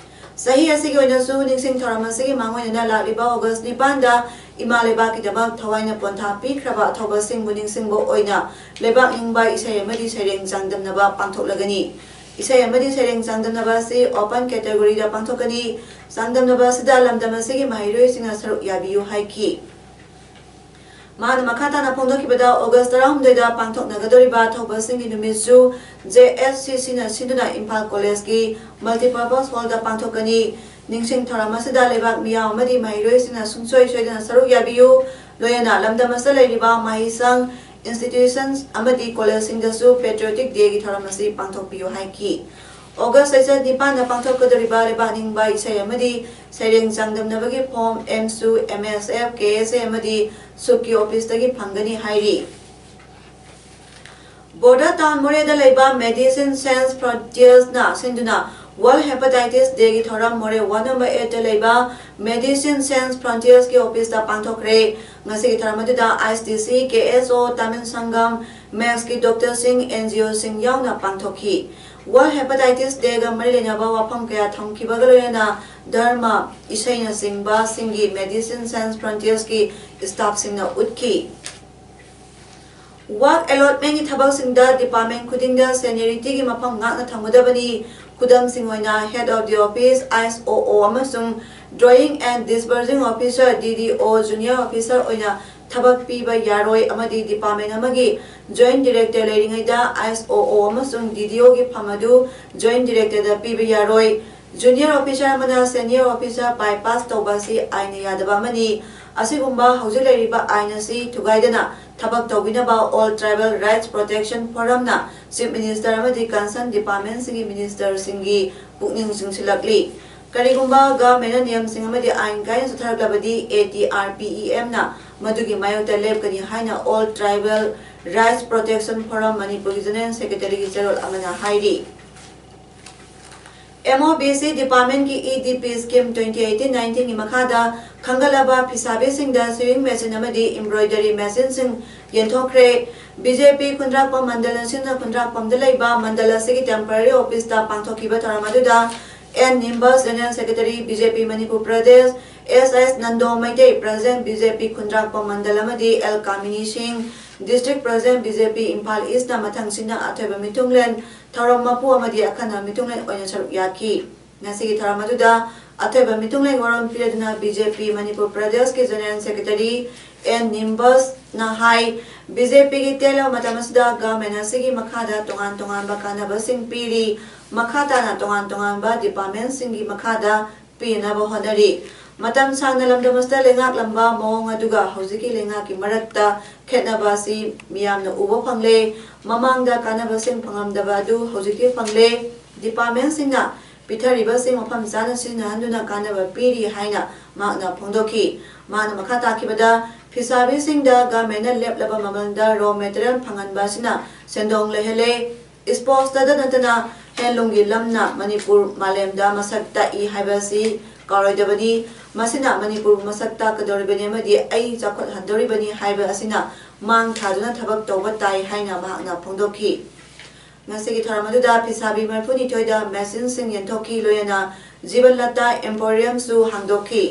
ꯆꯍꯤ ꯑꯁꯤꯒꯤ ꯑꯣꯏꯅꯁꯨ ꯅꯤꯡꯁꯤꯡ ꯊꯧꯔꯝ ꯑꯁꯤꯒꯤ ꯃꯥꯡꯑꯣꯏꯅꯅ ꯂꯥꯛꯂꯤꯕ ꯑꯣꯒꯁ ꯅꯤꯄꯥꯟꯗ ꯏꯃꯥ ꯂꯩꯕꯥꯛꯀꯤꯗꯃꯛ ꯊꯋꯥꯏꯅ ꯄꯣꯟꯊꯥ ꯄꯤꯈ꯭ꯔꯕ ꯑꯊꯧꯕꯁꯤꯡꯕꯨ ꯅꯤꯡꯁꯤꯡꯕ ꯑꯣꯏꯅ ꯂꯩꯕꯥꯛ ꯅꯤꯡꯕ ꯏꯁꯩ ꯑꯃꯗꯤ ꯁꯩꯔꯦꯡ ꯆꯥꯡꯗꯝꯅꯕ ꯄꯥꯡꯊꯣꯛꯂꯒꯅꯤ꯫ ꯏꯁꯩ ꯑꯃꯗꯤ ꯁꯩꯔꯦꯡ ꯆꯥꯡꯗꯝꯅꯕ ꯑꯁꯤ open category ꯗ ꯄꯥꯡꯊꯣꯛꯀꯅꯤ꯫ ꯆꯥꯡꯗꯝꯅꯕ ꯑꯁꯤꯗ ꯂꯝꯗꯝ ꯑꯁꯤꯒꯤ ꯃꯍꯩꯔꯣꯏꯁꯤꯡꯅ ꯁꯔꯨꯛ ꯌꯥꯕꯤꯌꯨ ꯍꯥꯏꯈꯤ꯫ ꯃꯥꯅ ꯃꯈꯥ ꯇꯥꯅ ꯐꯣꯡꯗꯣꯛꯈꯤꯕꯗ, ꯑꯣꯒꯁ ꯇꯔꯥꯍꯨꯝꯗꯣꯏꯗ ꯄꯥꯡꯊꯣꯛꯅꯒꯗꯧꯔꯤꯕ ꯊꯧꯕꯁꯤꯡꯒꯤ ꯅꯨꯃꯤꯠꯁꯨ J S C C ꯅ ꯁꯤꯟꯗꯨꯅ ꯏꯝꯐꯥꯜ ꯀꯣꯂꯦꯖꯀꯤ Multipurpose Hall ꯗ ꯄꯥꯡꯊꯣꯛꯀꯅꯤ꯫ ꯅꯤꯡꯁꯤꯡ ꯊꯧꯔꯝ ꯑꯁꯤꯗ ꯂꯩꯕꯥꯛ ꯃꯤꯌꯥꯝ ꯑꯃꯗꯤ ꯃꯍꯩꯔꯣꯏꯁꯤꯡꯅ ꯁꯨꯡꯁꯣꯏ ꯁꯣꯏꯗꯅ ꯁꯔꯨꯛ ꯌꯥꯕꯤꯌꯨ꯫ ꯂꯣꯏꯅꯅ ꯂꯝꯗꯝ ꯑꯁꯤꯗ ꯂꯩꯔꯤꯕ ꯃꯍꯩꯁꯪ, institutions ꯑꯃꯗꯤ ꯀꯣꯂꯦꯖꯁꯤꯡꯗꯁꯨ Patriotic Day ꯒꯤ ꯊꯧꯔꯝ ꯑꯁꯤ ꯄꯥꯡꯊꯣꯛꯄꯤꯌꯨ ꯍꯥꯏꯈꯤ꯫ ꯑꯣꯒꯁ ꯆꯩꯆꯠ ꯅꯤꯄꯥꯟꯗ ꯄꯥꯡꯊꯣꯛꯀꯗꯧꯔꯤꯕ ꯂꯩꯕꯥꯛ ꯅꯤꯡꯕ ꯏꯁꯩ ꯑꯃꯗꯤ ꯁꯩꯔꯦꯡ ꯆꯥꯡꯗꯝꯅꯕꯒꯤ form ꯑꯦꯝꯁꯨ, M S F, K S A ꯑꯃꯗꯤ ꯁꯨꯛꯀꯤ ꯑꯣꯐꯤꯁꯇꯒꯤ ꯐꯪꯒꯅꯤ ꯍꯥꯏꯔꯤ꯫ ꯕꯣꯔꯗꯔ ꯇꯥꯎꯟ ꯃꯣꯔꯦꯗ ꯂꯩꯕ Medicine Sans Frontiers ꯅ ꯁꯤꯟꯗꯨꯅ World Hepatitis Day ꯒꯤ ꯊꯧꯔꯝ ꯃꯣꯔꯦ ꯋꯥꯔꯗ ꯅꯝꯕꯔ ꯑꯦꯠꯇ ꯂꯩꯕ Medicine Sans Frontiers ꯀꯤ ꯑꯣꯐꯤꯁꯇ ꯄꯥꯡꯊꯣꯛꯈ꯭ꯔꯦ꯫ ꯉꯁꯤꯒꯤ ꯊꯧꯔꯝ ꯑꯗꯨꯗ I S D C, K S O, Tamil Sangham, ꯃꯦꯛꯁꯀꯤ ꯗꯣꯛꯇꯔꯁꯤꯡ, N G O ꯁꯤꯡ ꯌꯥꯎꯅ ꯄꯥꯡꯊꯣꯛꯈꯤ꯫ World Hepatitis Day ꯒ ꯃꯔꯤ ꯂꯩꯅꯕ ꯋꯥꯐꯝ ꯀꯌꯥ ꯊꯝꯈꯤꯕꯒ ꯂꯣꯏꯅꯅ ꯙꯔꯃ, ꯏꯁꯩꯅꯆꯤꯡꯕꯁꯤꯡꯒꯤ Medicine Sans Frontiers ꯀꯤ staff ꯁꯤꯡꯅ ꯎꯠꯈꯤ꯫ Work allotment ꯀꯤ ꯊꯕꯛꯁꯤꯡꯗ department ꯈꯨꯗꯤꯡꯗ seniority ꯒꯤ ꯃꯐꯝ ꯉꯥꯛꯅ ꯊꯝꯒꯗꯕꯅꯤ꯫ ꯈꯨꯗꯝꯁꯤꯡ ꯑꯣꯏꯅ Head of the Office, S O O, ꯑꯃꯁꯨꯡ Drawing and Disbursing Officer, D D O, Junior Officer ꯑꯣꯏꯅ ꯊꯕꯛ ꯄꯤꯕ ꯌꯥꯔꯣꯏ ꯑꯃꯗꯤ department ꯑꯃꯒꯤ Joint Director ꯂꯩꯔꯤꯉꯩꯗ S O O ꯑꯃꯁꯨꯡ D D O ꯒꯤ ꯐꯝ ꯑꯗꯨ Joint Director ꯗ ꯄꯤꯕ ꯌꯥꯔꯣꯏ꯫ Junior Officer ꯑꯃꯅ Senior Officer bypass ꯇꯧꯕ ꯑꯁꯤ ꯑꯥꯏꯟꯅ ꯌꯥꯗꯕ ꯑꯃꯅꯤ꯫ ꯑꯁꯤꯒꯨꯝꯕ ꯍꯧꯖꯤꯛ ꯂꯩꯔꯤꯕ ꯑꯥꯏꯟ ꯑꯁꯤ ꯊꯨꯒꯥꯏꯗꯅ ꯊꯕꯛ ꯇꯧꯕꯤꯅꯕ All Tribal Rights Protection Forum ꯅ Chief Minister ꯑꯃꯗꯤ concerned department ꯁꯤꯡꯒꯤ Minister ꯁꯤꯡꯒꯤ ꯄꯨꯛꯅꯤꯡ ꯆꯤꯡꯁꯤꯜꯂꯛꯂꯤ꯫ ꯀꯔꯤꯒꯨꯝꯕ government ꯅ ꯅꯤꯌꯝꯁꯤꯡ ꯑꯃꯗꯤ ꯑꯥꯏꯟ ꯀꯥꯏꯅ ꯆꯠꯊꯔꯛꯂꯕꯗꯤ, A T R P E M ꯅ ꯃꯗꯨꯒꯤ ꯃꯥꯌꯣꯛꯇ ꯂꯦꯞꯀꯅꯤ ꯍꯥꯏꯅ All Tribal Rights Protection Forum ꯃꯅꯤꯄꯨꯔꯒꯤ General Secretary ꯒꯤ ꯆꯦꯔꯣꯜ ꯑꯃꯅ ꯍꯥꯏꯔꯤ꯫ M O B C department ꯀꯤ E D P scheme twenty eighteen nineteen ꯒꯤ ꯃꯈꯥꯗ ꯈꯟꯒꯠꯂꯕ ꯐꯤꯁꯥꯕꯤꯁꯤꯡꯗ sewing machine ꯑꯃꯗꯤ embroidery machine ꯁꯤꯡ ꯌꯦꯟꯊꯣꯛꯈ꯭ꯔꯦ꯫ B J P ꯈꯨꯟꯗ꯭ꯔꯥꯛꯄꯝ ꯃꯟꯗꯜ ꯑꯁꯤꯅ ꯈꯨꯟꯗ꯭ꯔꯥꯛꯄꯝꯗ ꯂꯩꯕ ꯃꯟꯗꯜ ꯑꯁꯤꯒꯤ temporary office ꯇ ꯄꯥꯡꯊꯣꯛꯈꯤꯕ ꯊꯧꯔꯝ ꯑꯗꯨꯗ N Nimbus, General Secretary, B J P Manipur Pradesh, S S Nando Meitei, President, B J P ꯈꯨꯟꯗ꯭ꯔꯥꯛꯄꯝ ꯃꯟꯗꯜ, ꯑꯃꯗꯤ L ꯀꯥꯃꯤꯅꯤ ꯁꯤꯡ, District President, B J P Imphal East ꯅ ꯃꯊꯪꯁꯤꯠꯅ ꯑꯊꯣꯏꯕ ꯃꯤꯊꯨꯡꯂꯦꯟ, ꯊꯧꯔꯝ ꯃꯄꯨ ꯑꯃꯗꯤ ꯑꯈꯟꯅ ꯃꯤꯊꯨꯡꯂꯦꯟ ꯑꯣꯏꯅ ꯁꯔꯨꯛ ꯌꯥꯈꯤ꯫ ꯉꯁꯤꯒꯤ ꯊꯧꯔꯝ ꯑꯗꯨꯗ ꯑꯊꯣꯏꯕ ꯃꯤꯊꯨꯡꯂꯦꯟ ꯋꯥꯔꯣꯜ ꯄꯤꯔꯗꯨꯅ B J P ꯃꯅꯤꯄꯨꯔ ꯄ꯭ꯔꯗꯦꯁꯀꯤ General Secretary N Nimbus ꯅ ꯍꯥꯏ, B J P ꯒꯤ ꯇꯦꯜꯂꯕ ꯃꯇꯝ ꯑꯁꯤꯗ government ꯑꯁꯤꯒꯤ ꯃꯈꯥꯗ ꯇꯣꯉꯥꯟ ꯇꯣꯉꯥꯟꯕ ꯀꯥꯟꯅꯕꯁꯤꯡ ꯄꯤꯔꯤ, ꯃꯈꯥ ꯇꯥꯅ ꯇꯣꯉꯥꯟ ꯇꯣꯉꯥꯟꯕ department ꯁꯤꯡꯒꯤ ꯃꯈꯥꯗ ꯄꯤꯅꯕ ꯍꯣꯠꯅꯔꯤ꯫ ꯃꯇꯝ ꯁꯥꯡꯅ ꯂꯝꯗꯝ ꯑꯁꯤꯗ ꯂꯩꯉꯥꯛꯂꯝꯕ ꯃꯑꯣꯡ ꯑꯗꯨꯒ ꯍꯧꯖꯤꯛꯀꯤ ꯂꯩꯉꯥꯛꯀꯤ ꯃꯔꯛꯇ ꯈꯦꯠꯅꯕ ꯑꯁꯤ ꯃꯤꯌꯥꯝꯅ ꯎꯕ ꯐꯪꯂꯦ꯫ ꯃꯃꯥꯡꯗ ꯀꯥꯟꯅꯕꯁꯤꯡ ꯐꯪꯂꯝꯗꯕ ꯑꯗꯨ ꯍꯧꯖꯤꯛꯇꯤ ꯐꯪꯂꯦ꯫ Department ꯁꯤꯡꯅ ꯄꯤꯊꯔꯤꯕꯁꯤꯡ ꯃꯐꯝ ꯆꯥꯅ ꯁꯤꯖꯤꯟꯅꯍꯟꯗꯨꯅ ꯀꯥꯟꯅꯕ ꯄꯤꯔꯤ ꯍꯥꯏꯅ ꯃꯍꯥꯛꯅ ꯐꯣꯡꯗꯣꯛꯈꯤ꯫ ꯃꯍꯥꯛꯅ ꯃꯈꯥ ꯇꯥꯈꯤꯕꯗ, ꯐꯤꯁꯥꯕꯤꯁꯤꯡꯗ government ꯅ ꯂꯦꯞꯂꯕ ꯃꯃꯜꯗ raw material ꯐꯪꯍꯟꯕ ꯑꯁꯤꯅ ꯁꯦꯟꯗꯣꯡ ꯂꯩꯍꯜꯂꯦ꯫ Sports ꯇꯗ ꯅꯠꯇꯅ ꯍꯦꯟꯂꯨꯝꯒꯤ ꯂꯝꯅ ꯃꯅꯤꯄꯨꯔ ꯃꯥꯂꯦꯝꯗ ꯃꯁꯛ ꯇꯥꯛꯏ ꯍꯥꯏꯕ ꯑꯁꯤ ꯀꯥꯎꯔꯣꯏꯗꯕꯅꯤ꯫ ꯃꯁꯤꯅ ꯃꯅꯤꯄꯨꯔꯕꯨ ꯃꯁꯛ ꯇꯥꯛꯀꯗꯧꯔꯤꯕꯅꯤ ꯑꯃꯗꯤ ꯑꯩ ꯆꯥꯎꯈꯠꯍꯟꯗꯧꯔꯤꯕꯅꯤ ꯍꯥꯏꯕ ꯑꯁꯤꯅ ꯃꯥꯡ ꯊꯥꯗꯨꯅ ꯊꯕꯛ ꯇꯧꯕ ꯇꯥꯏ ꯍꯥꯏꯅ ꯃꯍꯥꯛꯅ ꯐꯣꯡꯗꯣꯛꯈꯤ꯫ ꯉꯁꯤꯒꯤ ꯊꯧꯔꯝ ꯑꯗꯨꯗ ꯐꯤꯁꯥꯕꯤ ꯃꯔꯤꯐꯨꯅꯤꯊꯣꯏꯗ ꯃꯦꯆꯤꯟꯁꯤꯡ ꯌꯦꯟꯊꯣꯛꯈꯤ, ꯂꯣꯏꯅꯅ ꯖꯤꯕꯟ Lata ꯑꯦꯝꯄꯣꯔꯤꯌꯝꯁꯨ ꯍꯥꯡꯗꯣꯛꯈꯤ꯫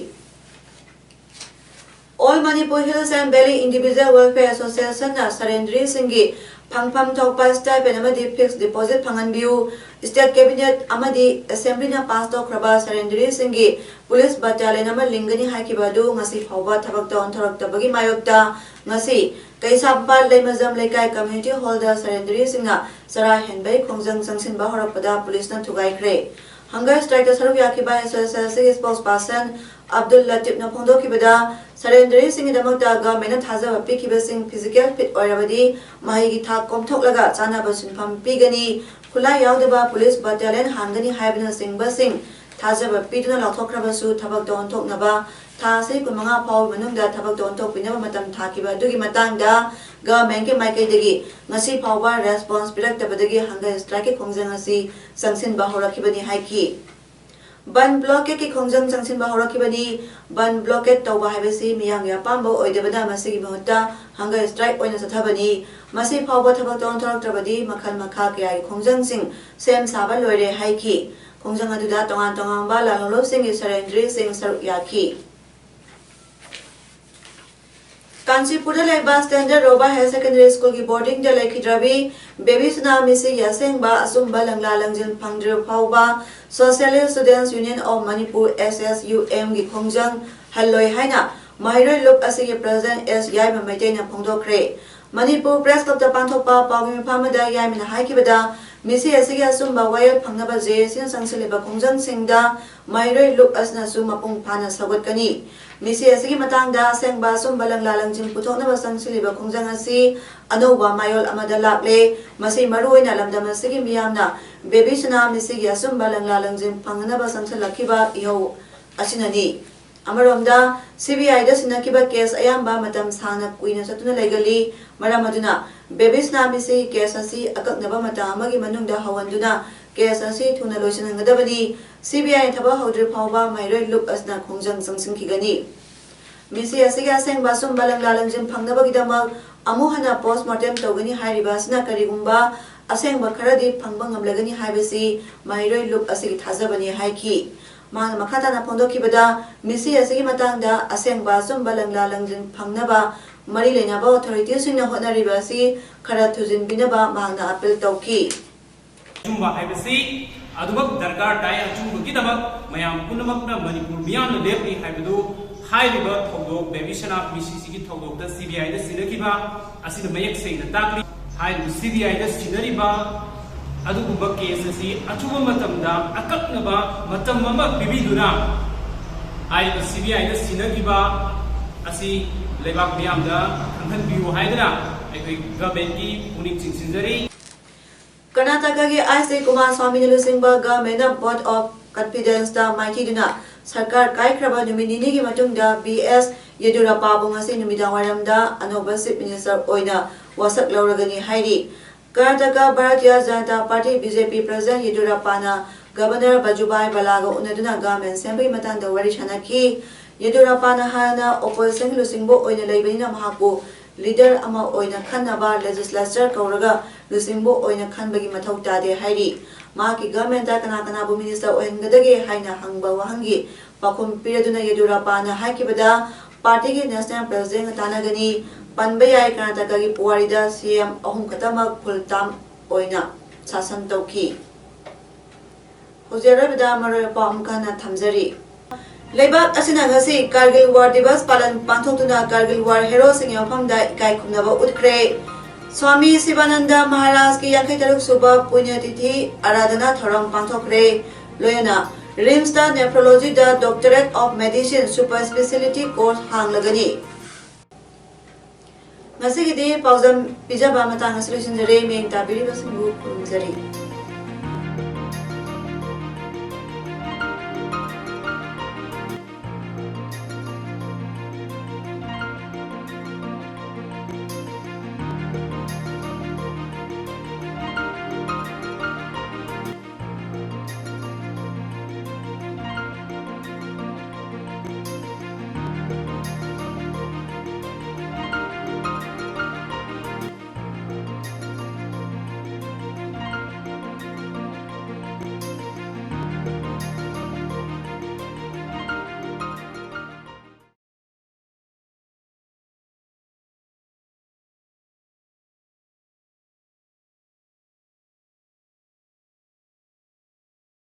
All Manipur Hills and Valley Individual Welfare Associationꯅ ꯁꯔꯦꯟꯗ꯭ꯔꯤꯁꯤꯡꯒꯤ ꯐꯪꯐꯝ ꯊꯣꯛꯄ stipend ꯑꯃꯗꯤ fixed deposit ꯐꯪꯍꯟꯕꯤꯌꯨ, state cabinet ꯑꯃꯗꯤ assemblyꯅ pass ꯇꯧꯈ꯭ꯔꯕ ꯁꯔꯦꯟꯗ꯭ꯔꯤꯁꯤꯡꯒꯤ police battalion ꯑꯃ ꯂꯤꯡꯒꯅꯤ ꯍꯥꯏꯈꯤꯕ ꯑꯗꯨ ꯉꯁꯤ ꯐꯥꯎꯕ ꯊꯕꯛꯇ ꯑꯣꯟꯊꯣꯔꯛꯇꯕꯒꯤ ꯃꯥꯌꯣꯛꯇ ꯉꯁꯤ ꯀꯩꯁꯥꯝꯄꯥꯠ ꯂꯩꯃꯖꯝ ꯂꯩꯀꯥꯏ community hallꯗ ꯁꯔꯦꯟꯗ꯭ꯔꯤꯁꯤꯡꯅ ꯆꯔꯥ ꯍꯦꯟꯕꯩ ꯈꯣꯡꯖꯪ ꯆꯪꯁꯤꯟꯕ ꯍꯧꯔꯛꯄꯗ policeꯅ ꯊꯨꯒꯥꯏꯈ꯭ꯔꯦ꯫ Hunger strikeꯇ ꯁꯔꯨꯛ ꯌꯥꯈꯤꯕ SSLCꯒꯤ spokesperson ꯑꯕꯗꯨꯜ ꯂꯇꯤꯐꯅ ꯐꯣꯡꯗꯣꯛꯈꯤꯕꯗ, ꯁꯔꯦꯟꯗ꯭ꯔꯤꯁꯤꯡꯒꯤꯗꯃꯛꯇ governmentꯅ ꯊꯥꯖꯕ ꯄꯤꯈꯤꯕꯁꯤꯡ physical fit ꯑꯣꯏꯔꯕꯗꯤ ꯃꯍꯩꯒꯤ ꯊꯥꯛ ꯀꯣꯝꯊꯣꯛꯂꯒ ꯆꯥꯅꯕ ꯁꯤꯟꯐꯝ ꯄꯤꯒꯅꯤ꯫ ꯈꯨꯠꯂꯥꯏ ꯌꯥꯎꯗꯕ police battalion ꯍꯥꯡꯒꯅꯤ ꯍꯥꯏꯕꯅꯆꯤꯡꯕꯁꯤꯡ ꯊꯥꯖꯕ ꯄꯤꯗꯨꯅ ꯂꯥꯎꯊꯣꯛꯈ꯭ꯔꯕꯁꯨ ꯊꯕꯛꯇ ꯑꯣꯟꯊꯣꯛꯅꯕ ꯊꯥ ꯑꯁꯤ ꯀꯨꯟꯃꯉꯥ ꯐꯥꯎꯕ ꯃꯅꯨꯡꯗ ꯊꯕꯛꯇ ꯑꯣꯟꯊꯣꯛꯄꯤꯅꯕ ꯃꯇꯝ ꯊꯥꯈꯤꯕ ꯑꯗꯨꯒꯤ ꯃꯇꯥꯡꯗ governmentꯀꯤ ꯃꯥꯏꯀꯩꯗꯒꯤ ꯉꯁꯤ ꯐꯥꯎꯕ response ꯄꯤꯔꯛꯇꯕꯗꯒꯤ hunger strikeꯀꯤ ꯈꯣꯡꯖꯪ ꯑꯁꯤ ꯆꯪꯁꯤꯟꯕ ꯍꯧꯔꯛꯈꯤꯕꯅꯤ ꯍꯥꯏꯈꯤ꯫ ꯕꯟ blockadekꯤ ꯈꯣꯡꯖꯪ ꯆꯪꯁꯤꯟꯕ ꯍꯧꯔꯛꯈꯤꯕꯅꯤ꯫ ꯕꯟ blockade ꯇꯧꯕ ꯍꯥꯏꯕꯁꯤ ꯃꯤꯌꯥꯝꯒꯤ ꯑꯄꯥꯝꯕ ꯑꯣꯏꯗꯕꯅ ꯃꯁꯤꯒꯤ ꯃꯍꯨꯠꯇ hunger strike ꯑꯣꯏꯅ ꯆꯠꯊꯕꯅꯤ꯫ ꯃꯁꯤ ꯐꯥꯎꯕ ꯊꯕꯛꯇ ꯑꯣꯟꯊꯣꯔꯛꯇ꯭ꯔꯕꯗꯤ ꯃꯈꯜ ꯃꯈꯥ ꯀꯌꯥꯒꯤ ꯈꯣꯡꯖꯪꯁꯤꯡ ꯁꯦꯝ ꯁꯥꯕ ꯂꯣꯏꯔꯦ ꯍꯥꯏꯈꯤ꯫ ꯈꯣꯡꯖꯪ ꯑꯗꯨꯗ ꯇꯣꯉꯥꯟ ꯇꯣꯉꯥꯟꯕ ꯂꯥꯜꯍꯧꯂꯨꯞꯁꯤꯡꯒꯤ ꯁꯔꯦꯟꯗ꯭ꯔꯤꯁꯤꯡ ꯁꯔꯨꯛ ꯌꯥꯈꯤ꯫ ꯀꯥꯟꯆꯤꯄꯨꯔꯗ ꯂꯩꯕ Standard Robert Higher Secondary Schoolꯒꯤ boardingꯗ ꯂꯩꯈꯤꯗ꯭ꯔꯕꯤ ꯕꯦꯕꯤ ꯁꯅꯥ ꯃꯤꯁꯤꯒꯤ ꯑꯁꯦꯡꯕ ꯑꯆꯨꯝꯕ ꯂꯪꯂꯥ ꯂꯪꯖꯤꯟ ꯐꯪꯗ꯭ꯔꯤꯕ ꯐꯥꯎꯕ Socialist Students Union of Manipur, SSUMꯒꯤ ꯈꯣꯡꯖꯪ ꯍꯜꯂꯣꯏ ꯍꯥꯏꯅ ꯃꯍꯩꯔꯣꯏ ꯂꯨꯞ ꯑꯁꯤꯒꯤ president ꯑꯦꯁ ꯌꯥꯏꯃ ꯃꯩꯇꯩꯅ ꯐꯣꯡꯗꯣꯛꯈ꯭ꯔꯦ꯫ ꯃꯅꯤꯄꯨꯔ Press Clubꯇ ꯄꯥꯡꯊꯣꯛꯄ ꯄꯥꯎꯒꯤ ꯃꯤꯐꯝ ꯑꯃꯗ ꯌꯥꯏꯃꯅ ꯍꯥꯏꯈꯤꯕꯗ, ꯃꯤꯁꯤ ꯑꯁꯤꯒꯤ ꯑꯆꯨꯝꯕ ꯋꯥꯌꯦꯜ ꯐꯪꯅꯕ JACꯅ ꯆꯪꯁꯤꯜꯂꯤꯕ ꯈꯣꯡꯖꯪꯁꯤꯡꯗ ꯃꯍꯩꯔꯣꯏ ꯂꯨꯞ ꯑꯁꯤꯅꯁꯨ ꯃꯄꯨꯡ ꯐꯥꯅ ꯁꯧꯒꯠꯀꯅꯤ꯫ ꯃꯤꯁꯤ ꯑꯁꯤꯒꯤ ꯃꯇꯥꯡꯗ ꯑꯁꯦꯡꯕ ꯑꯆꯨꯝꯕ ꯂꯪꯂꯥ ꯂꯪꯖꯤꯟ ꯄꯨꯊꯣꯛꯅꯕ ꯆꯪꯁꯤꯜꯂꯤꯕ ꯈꯣꯡꯖꯪ ꯑꯁꯤ ꯑꯅꯧꯕ ꯃꯥꯌꯣꯜ ꯑꯃꯗ ꯂꯥꯛꯂꯦ꯫ ꯃꯁꯤ ꯃꯔꯨꯑꯣꯏꯅ ꯂꯝꯗꯝ ꯑꯁꯤꯒꯤ ꯃꯤꯌꯥꯝꯅ ꯕꯦꯕꯤ ꯁꯅꯥ ꯃꯤꯁꯤꯒꯤ ꯑꯆꯨꯝꯕ ꯂꯪꯂꯥ ꯂꯪꯖꯤꯟ ꯐꯪꯅꯅꯕ ꯆꯪꯁꯤꯜꯂꯛꯈꯤꯕ ꯏꯍꯧ ꯑꯁꯤꯅꯅꯤ꯫ ꯑꯃꯔꯣꯝꯗ, CBIꯗ ꯁꯤꯟꯅꯈꯤꯕ case ꯑꯌꯥꯝꯕ ꯃꯇꯝ ꯁꯥꯡꯅ ꯀꯨꯏꯅ ꯆꯠꯇꯨꯅ ꯂꯩꯒꯜꯂꯤ꯫ ꯃꯔꯝ ꯑꯗꯨꯅ, ꯕꯦꯕꯤ ꯁꯅꯥ ꯃꯤꯁꯤꯒꯤ case ꯑꯁꯤ ꯑꯀꯛꯅꯕ ꯃꯇꯝ ꯑꯃꯒꯤ ꯃꯅꯨꯡꯗ ꯍꯧꯍꯟꯗꯨꯅ ꯀꯦꯁ ꯑꯁꯤ ꯊꯨꯅ ꯂꯣꯏꯁꯤꯟꯍꯟꯒꯗꯕꯅꯤ꯫ ꯁꯤ ꯕꯤ ꯑꯥꯏꯅ ꯊꯕꯛ ꯍꯧꯗ꯭ꯔꯤ ꯐꯥꯎꯕ ꯃꯍꯩꯔꯣꯏ ꯂꯨꯞ ꯑꯁꯤꯅ ꯈꯣꯡꯖꯪ ꯆꯪꯁꯤꯟꯈꯤꯒꯅꯤ꯫ ꯃꯤꯁꯤ ꯑꯁꯤꯒꯤ ꯑꯁꯦꯡꯕ ꯑꯆꯨꯝꯕ ꯂꯪꯂꯥ ꯂꯪꯖꯤꯟ ꯐꯪꯅꯕꯒꯤꯗꯃꯛ ꯑꯃꯨꯛ ꯍꯟꯅ ꯄꯣꯁꯃꯣꯔꯇꯦꯝ ꯇꯧꯒꯅꯤ ꯍꯥꯏꯔꯤꯕ ꯑꯁꯤꯅ ꯀꯔꯤꯒꯨꯝꯕ ꯑꯁꯦꯡꯕ ꯈꯔꯗꯤ ꯐꯪꯕ ꯉꯝꯂꯒꯅꯤ ꯍꯥꯏꯕꯁꯤ ꯃꯍꯩꯔꯣꯏ ꯂꯨꯞ ꯑꯁꯤꯒꯤ ꯊꯥꯖꯕꯅꯤ ꯍꯥꯏꯈꯤ꯫ ꯃꯍꯥꯛꯅ ꯃꯈꯥ ꯇꯥꯅ ꯐꯣꯡꯗꯣꯛꯈꯤꯕꯗ, ꯃꯤꯁꯤ ꯑꯁꯤꯒꯤ ꯃꯇꯥꯡꯗ ꯑꯁꯦꯡꯕ ꯑꯆꯨꯝꯕ ꯂꯪꯂꯥ ꯂꯪꯖꯤꯟ ꯐꯪꯅꯕ ꯃꯔꯤ ꯂꯩꯅꯕ ꯑꯣꯊꯣꯔꯤꯇꯤꯁꯤꯡꯅ ꯍꯣꯠꯅꯔꯤꯕ ꯑꯁꯤ ꯈꯔ ꯊꯨꯖꯤꯟꯕꯤꯅꯕ ꯃꯍꯥꯛꯅ ꯑꯄꯤꯜ ꯇꯧꯈꯤ꯫ ꯑꯆꯨꯝꯕ ꯍꯥꯏꯕꯁꯤ ꯑꯗꯨꯃꯛ ꯗꯔꯀꯥꯔ ꯇꯥꯏ꯫ ꯑꯆꯨꯝꯕꯒꯤꯗꯃꯛ ꯃꯌꯥꯝ ꯄꯨꯝꯅꯃꯛꯅ ꯃꯅꯤꯄꯨꯔ ꯃꯤꯌꯥꯝꯅ ꯂꯦꯞꯂꯤ ꯍꯥꯏꯕꯗꯨ ꯍꯥꯏꯔꯤꯕ ꯊꯧꯗꯣꯛ ꯕꯦꯕꯤ ꯁꯅꯥ ꯃꯤꯁꯤꯁꯤꯒꯤ ꯊꯧꯗꯣꯛꯇ ꯁꯤ ꯕꯤ ꯑꯥꯏꯗ ꯁꯤꯟꯅꯈꯤꯕ ꯑꯁꯤꯅ ꯃꯌꯦꯛ ꯁꯦꯡꯅ ꯇꯥꯛꯂꯤ꯫ ꯍꯥꯏꯔꯤꯕ ꯁꯤ ꯕꯤ ꯑꯥꯏꯗ ꯁꯤꯟꯅꯔꯤꯕ ꯑꯗꯨꯒꯨꯝꯕ ꯀꯦꯁ ꯑꯁꯤ ꯑꯆꯨꯝꯕ ꯃꯇꯝꯗ ꯑꯀꯛꯅꯕ ꯃꯇꯝ ꯑꯃ ꯄꯤꯕꯤꯗꯨꯅ ꯍꯥꯏꯔꯤꯕ ꯁꯤ ꯕꯤ ꯑꯥꯏꯗ ꯁꯤꯟꯅꯈꯤꯕ ꯑꯁꯤ ꯂꯩꯕꯥꯛ ꯃꯤꯌꯥꯝꯗ ꯈꯪꯍꯟꯕꯤꯌꯨ ꯍꯥꯏꯗꯨꯅ ꯑꯩꯈꯣꯏ ꯒꯚꯔꯟꯃꯦꯟꯠꯀꯤ ꯄꯨꯛꯅꯤꯡ ꯆꯤꯡꯁꯤꯟꯖꯔꯤ꯫ ꯀꯔꯅꯥꯇꯀꯥꯒꯤ ꯑꯥꯏ ꯁꯤ ꯀꯨꯃꯥꯔ ꯁ꯭ꯋꯥꯃꯤꯅ ꯂꯨꯆꯤꯡꯕ ꯒꯚꯔꯟꯃꯦꯟꯠꯅ ꯚꯣꯠ ꯑꯣꯐ ꯀꯟꯐꯤꯗꯦꯟꯁꯇ ꯃꯥꯏꯊꯤꯗꯨꯅ ꯁꯔꯀꯥꯔ ꯀꯥꯏꯈ꯭ꯔꯕ ꯅꯨꯃꯤꯠ ꯅꯤꯅꯤꯒꯤ ꯃꯇꯨꯡꯗ ꯕꯤ ꯑꯦꯁ ꯌꯦꯗꯨꯔꯞꯄꯥꯕꯨ ꯉꯁꯤ ꯅꯨꯃꯤꯗꯥꯡꯋꯥꯏꯔꯝꯗ ꯑꯅꯧꯕ ꯆꯤꯐ ꯃꯤꯅꯤꯁꯇꯔ ꯑꯣꯏꯅ ꯋꯥꯁꯛ ꯂꯧꯔꯒꯅꯤ ꯍꯥꯏꯔꯤ꯫ Karnataka Bharatiya Janata party, B J ꯄꯤ, ꯄ꯭ꯔꯦꯁꯤꯗꯦꯟꯠ ꯌꯦꯗꯨꯔꯞꯄꯥꯅ ꯒꯚꯔꯅꯔ ꯕꯖꯨꯚꯥꯏ ꯚꯥꯂꯥꯒ ꯎꯅꯗꯨꯅ ꯒꯚꯔꯟꯃꯦꯟꯠ ꯁꯦꯝꯕꯒꯤ ꯃꯇꯥꯡꯗ ꯋꯥꯔꯤ ꯁꯥꯟꯅꯈꯤ꯫ ꯌꯦꯗꯨꯔꯞꯄꯥꯅ ꯍꯥꯟꯅ ꯑꯣꯄꯣꯖꯤꯁꯟꯒꯤ ꯂꯨꯆꯤꯡꯕ ꯑꯣꯏꯅ ꯂꯩꯕꯅꯤꯅ ꯃꯍꯥꯛꯄꯨ ꯂꯤꯗꯔ ꯑꯃ ꯑꯣꯏꯅ ꯈꯟꯅꯕ ꯂꯦꯖꯤꯁꯂꯦꯆꯔ ꯀꯧꯔꯒ ꯂꯨꯆꯤꯡꯕ ꯑꯣꯏꯅ ꯈꯟꯕꯒꯤ ꯃꯊꯧ ꯇꯥꯗꯦ ꯍꯥꯏꯔꯤ꯫ ꯃꯍꯥꯛꯀꯤ ꯒꯚꯔꯟꯃꯦꯟꯠꯇ ꯀꯅꯥ ꯀꯅꯥꯕꯨ ꯃꯤꯅꯤꯁꯇꯔ ꯑꯣꯏꯍꯟꯒꯗꯒꯦ ꯍꯥꯏꯅ ꯍꯪꯕ ꯋꯥꯍꯪꯒꯤ ꯄꯥꯎꯈꯨꯝ ꯄꯤꯔꯗꯨꯅ ꯌꯦꯗꯨꯔꯞꯄꯥꯅ ꯍꯥꯏꯈꯤꯕꯗ, ꯄꯥꯔꯇꯤꯒꯤ ꯅꯦꯁꯅꯦꯜ ꯄ꯭ꯔꯦꯁꯤꯗꯦꯟꯠꯒ ꯇꯥꯟꯅꯒꯅꯤ꯫ ꯄꯟꯕ ꯌꯥꯏ, ꯀꯔꯅꯥꯇꯀꯥꯒꯤ ꯄꯨꯋꯥꯔꯤꯗ ꯁꯤ ꯑꯦꯝ ꯑꯍꯨꯝ ꯈꯛꯇꯃꯛ ꯐꯨꯜ ꯇꯥꯔꯝ ꯑꯣꯏꯅ ꯁꯥꯁꯟ ꯇꯧꯈꯤ꯫ ꯍꯧꯖꯤꯛ ꯑꯔꯣꯏꯕꯗ ꯃꯔꯨꯑꯣꯏꯕ ꯄꯥꯎ ꯑꯃꯨꯛ ꯍꯟꯅ ꯊꯝꯖꯔꯤ꯫ ꯂꯩꯕꯥꯛ ꯑꯁꯤꯅ ꯉꯁꯤ ꯀꯥꯔꯒꯤꯜ ꯋꯥꯔ ꯗꯤꯕꯁ ꯄꯥꯂꯟ ꯄꯥꯡꯊꯣꯛꯇꯨꯅ ꯀꯥꯔꯒꯤꯜ ꯋꯥꯔ ꯍꯦꯔꯣꯁꯤꯡꯒꯤ ꯃꯐꯝꯗ ꯏꯀꯥꯏ ꯈꯨꯝꯅꯕ ꯎꯠꯈ꯭ꯔꯦ꯫ ꯁ꯭ꯋꯥꯃꯤ ꯁꯤꯕꯥꯅꯟꯗ ꯃꯍꯥꯔꯥꯖꯀꯤ ꯌꯥꯡꯈꯩ ꯇꯔꯨꯛ ꯁꯨꯕ ꯄꯨꯅ꯭ꯌꯇꯤꯊꯤ ꯑꯔꯥꯙꯅꯥ ꯊꯧꯔꯝ ꯄꯥꯡꯊꯣꯛꯈ꯭ꯔꯦ꯫ ꯂꯣꯏꯅꯅ ꯔꯤꯝꯁꯇ ꯅꯦꯐ꯭ꯔꯣꯂꯣꯖꯤꯗ doctorate of medicine super speciality course ꯍꯥꯡꯂꯒꯅꯤ꯫ ꯉꯁꯤꯒꯤꯗꯤ ꯄꯥꯎꯖꯝ ꯄꯤꯖꯕ ꯃꯇꯥꯡ ꯑꯁꯤ ꯂꯣꯏꯁꯤꯟꯖꯔꯦ꯫ ꯃꯤꯠꯌꯦꯡ ꯇꯥꯕꯤꯔꯤꯕꯁꯤꯡꯕꯨ ꯈꯨꯔꯨꯝꯖꯔꯤ꯫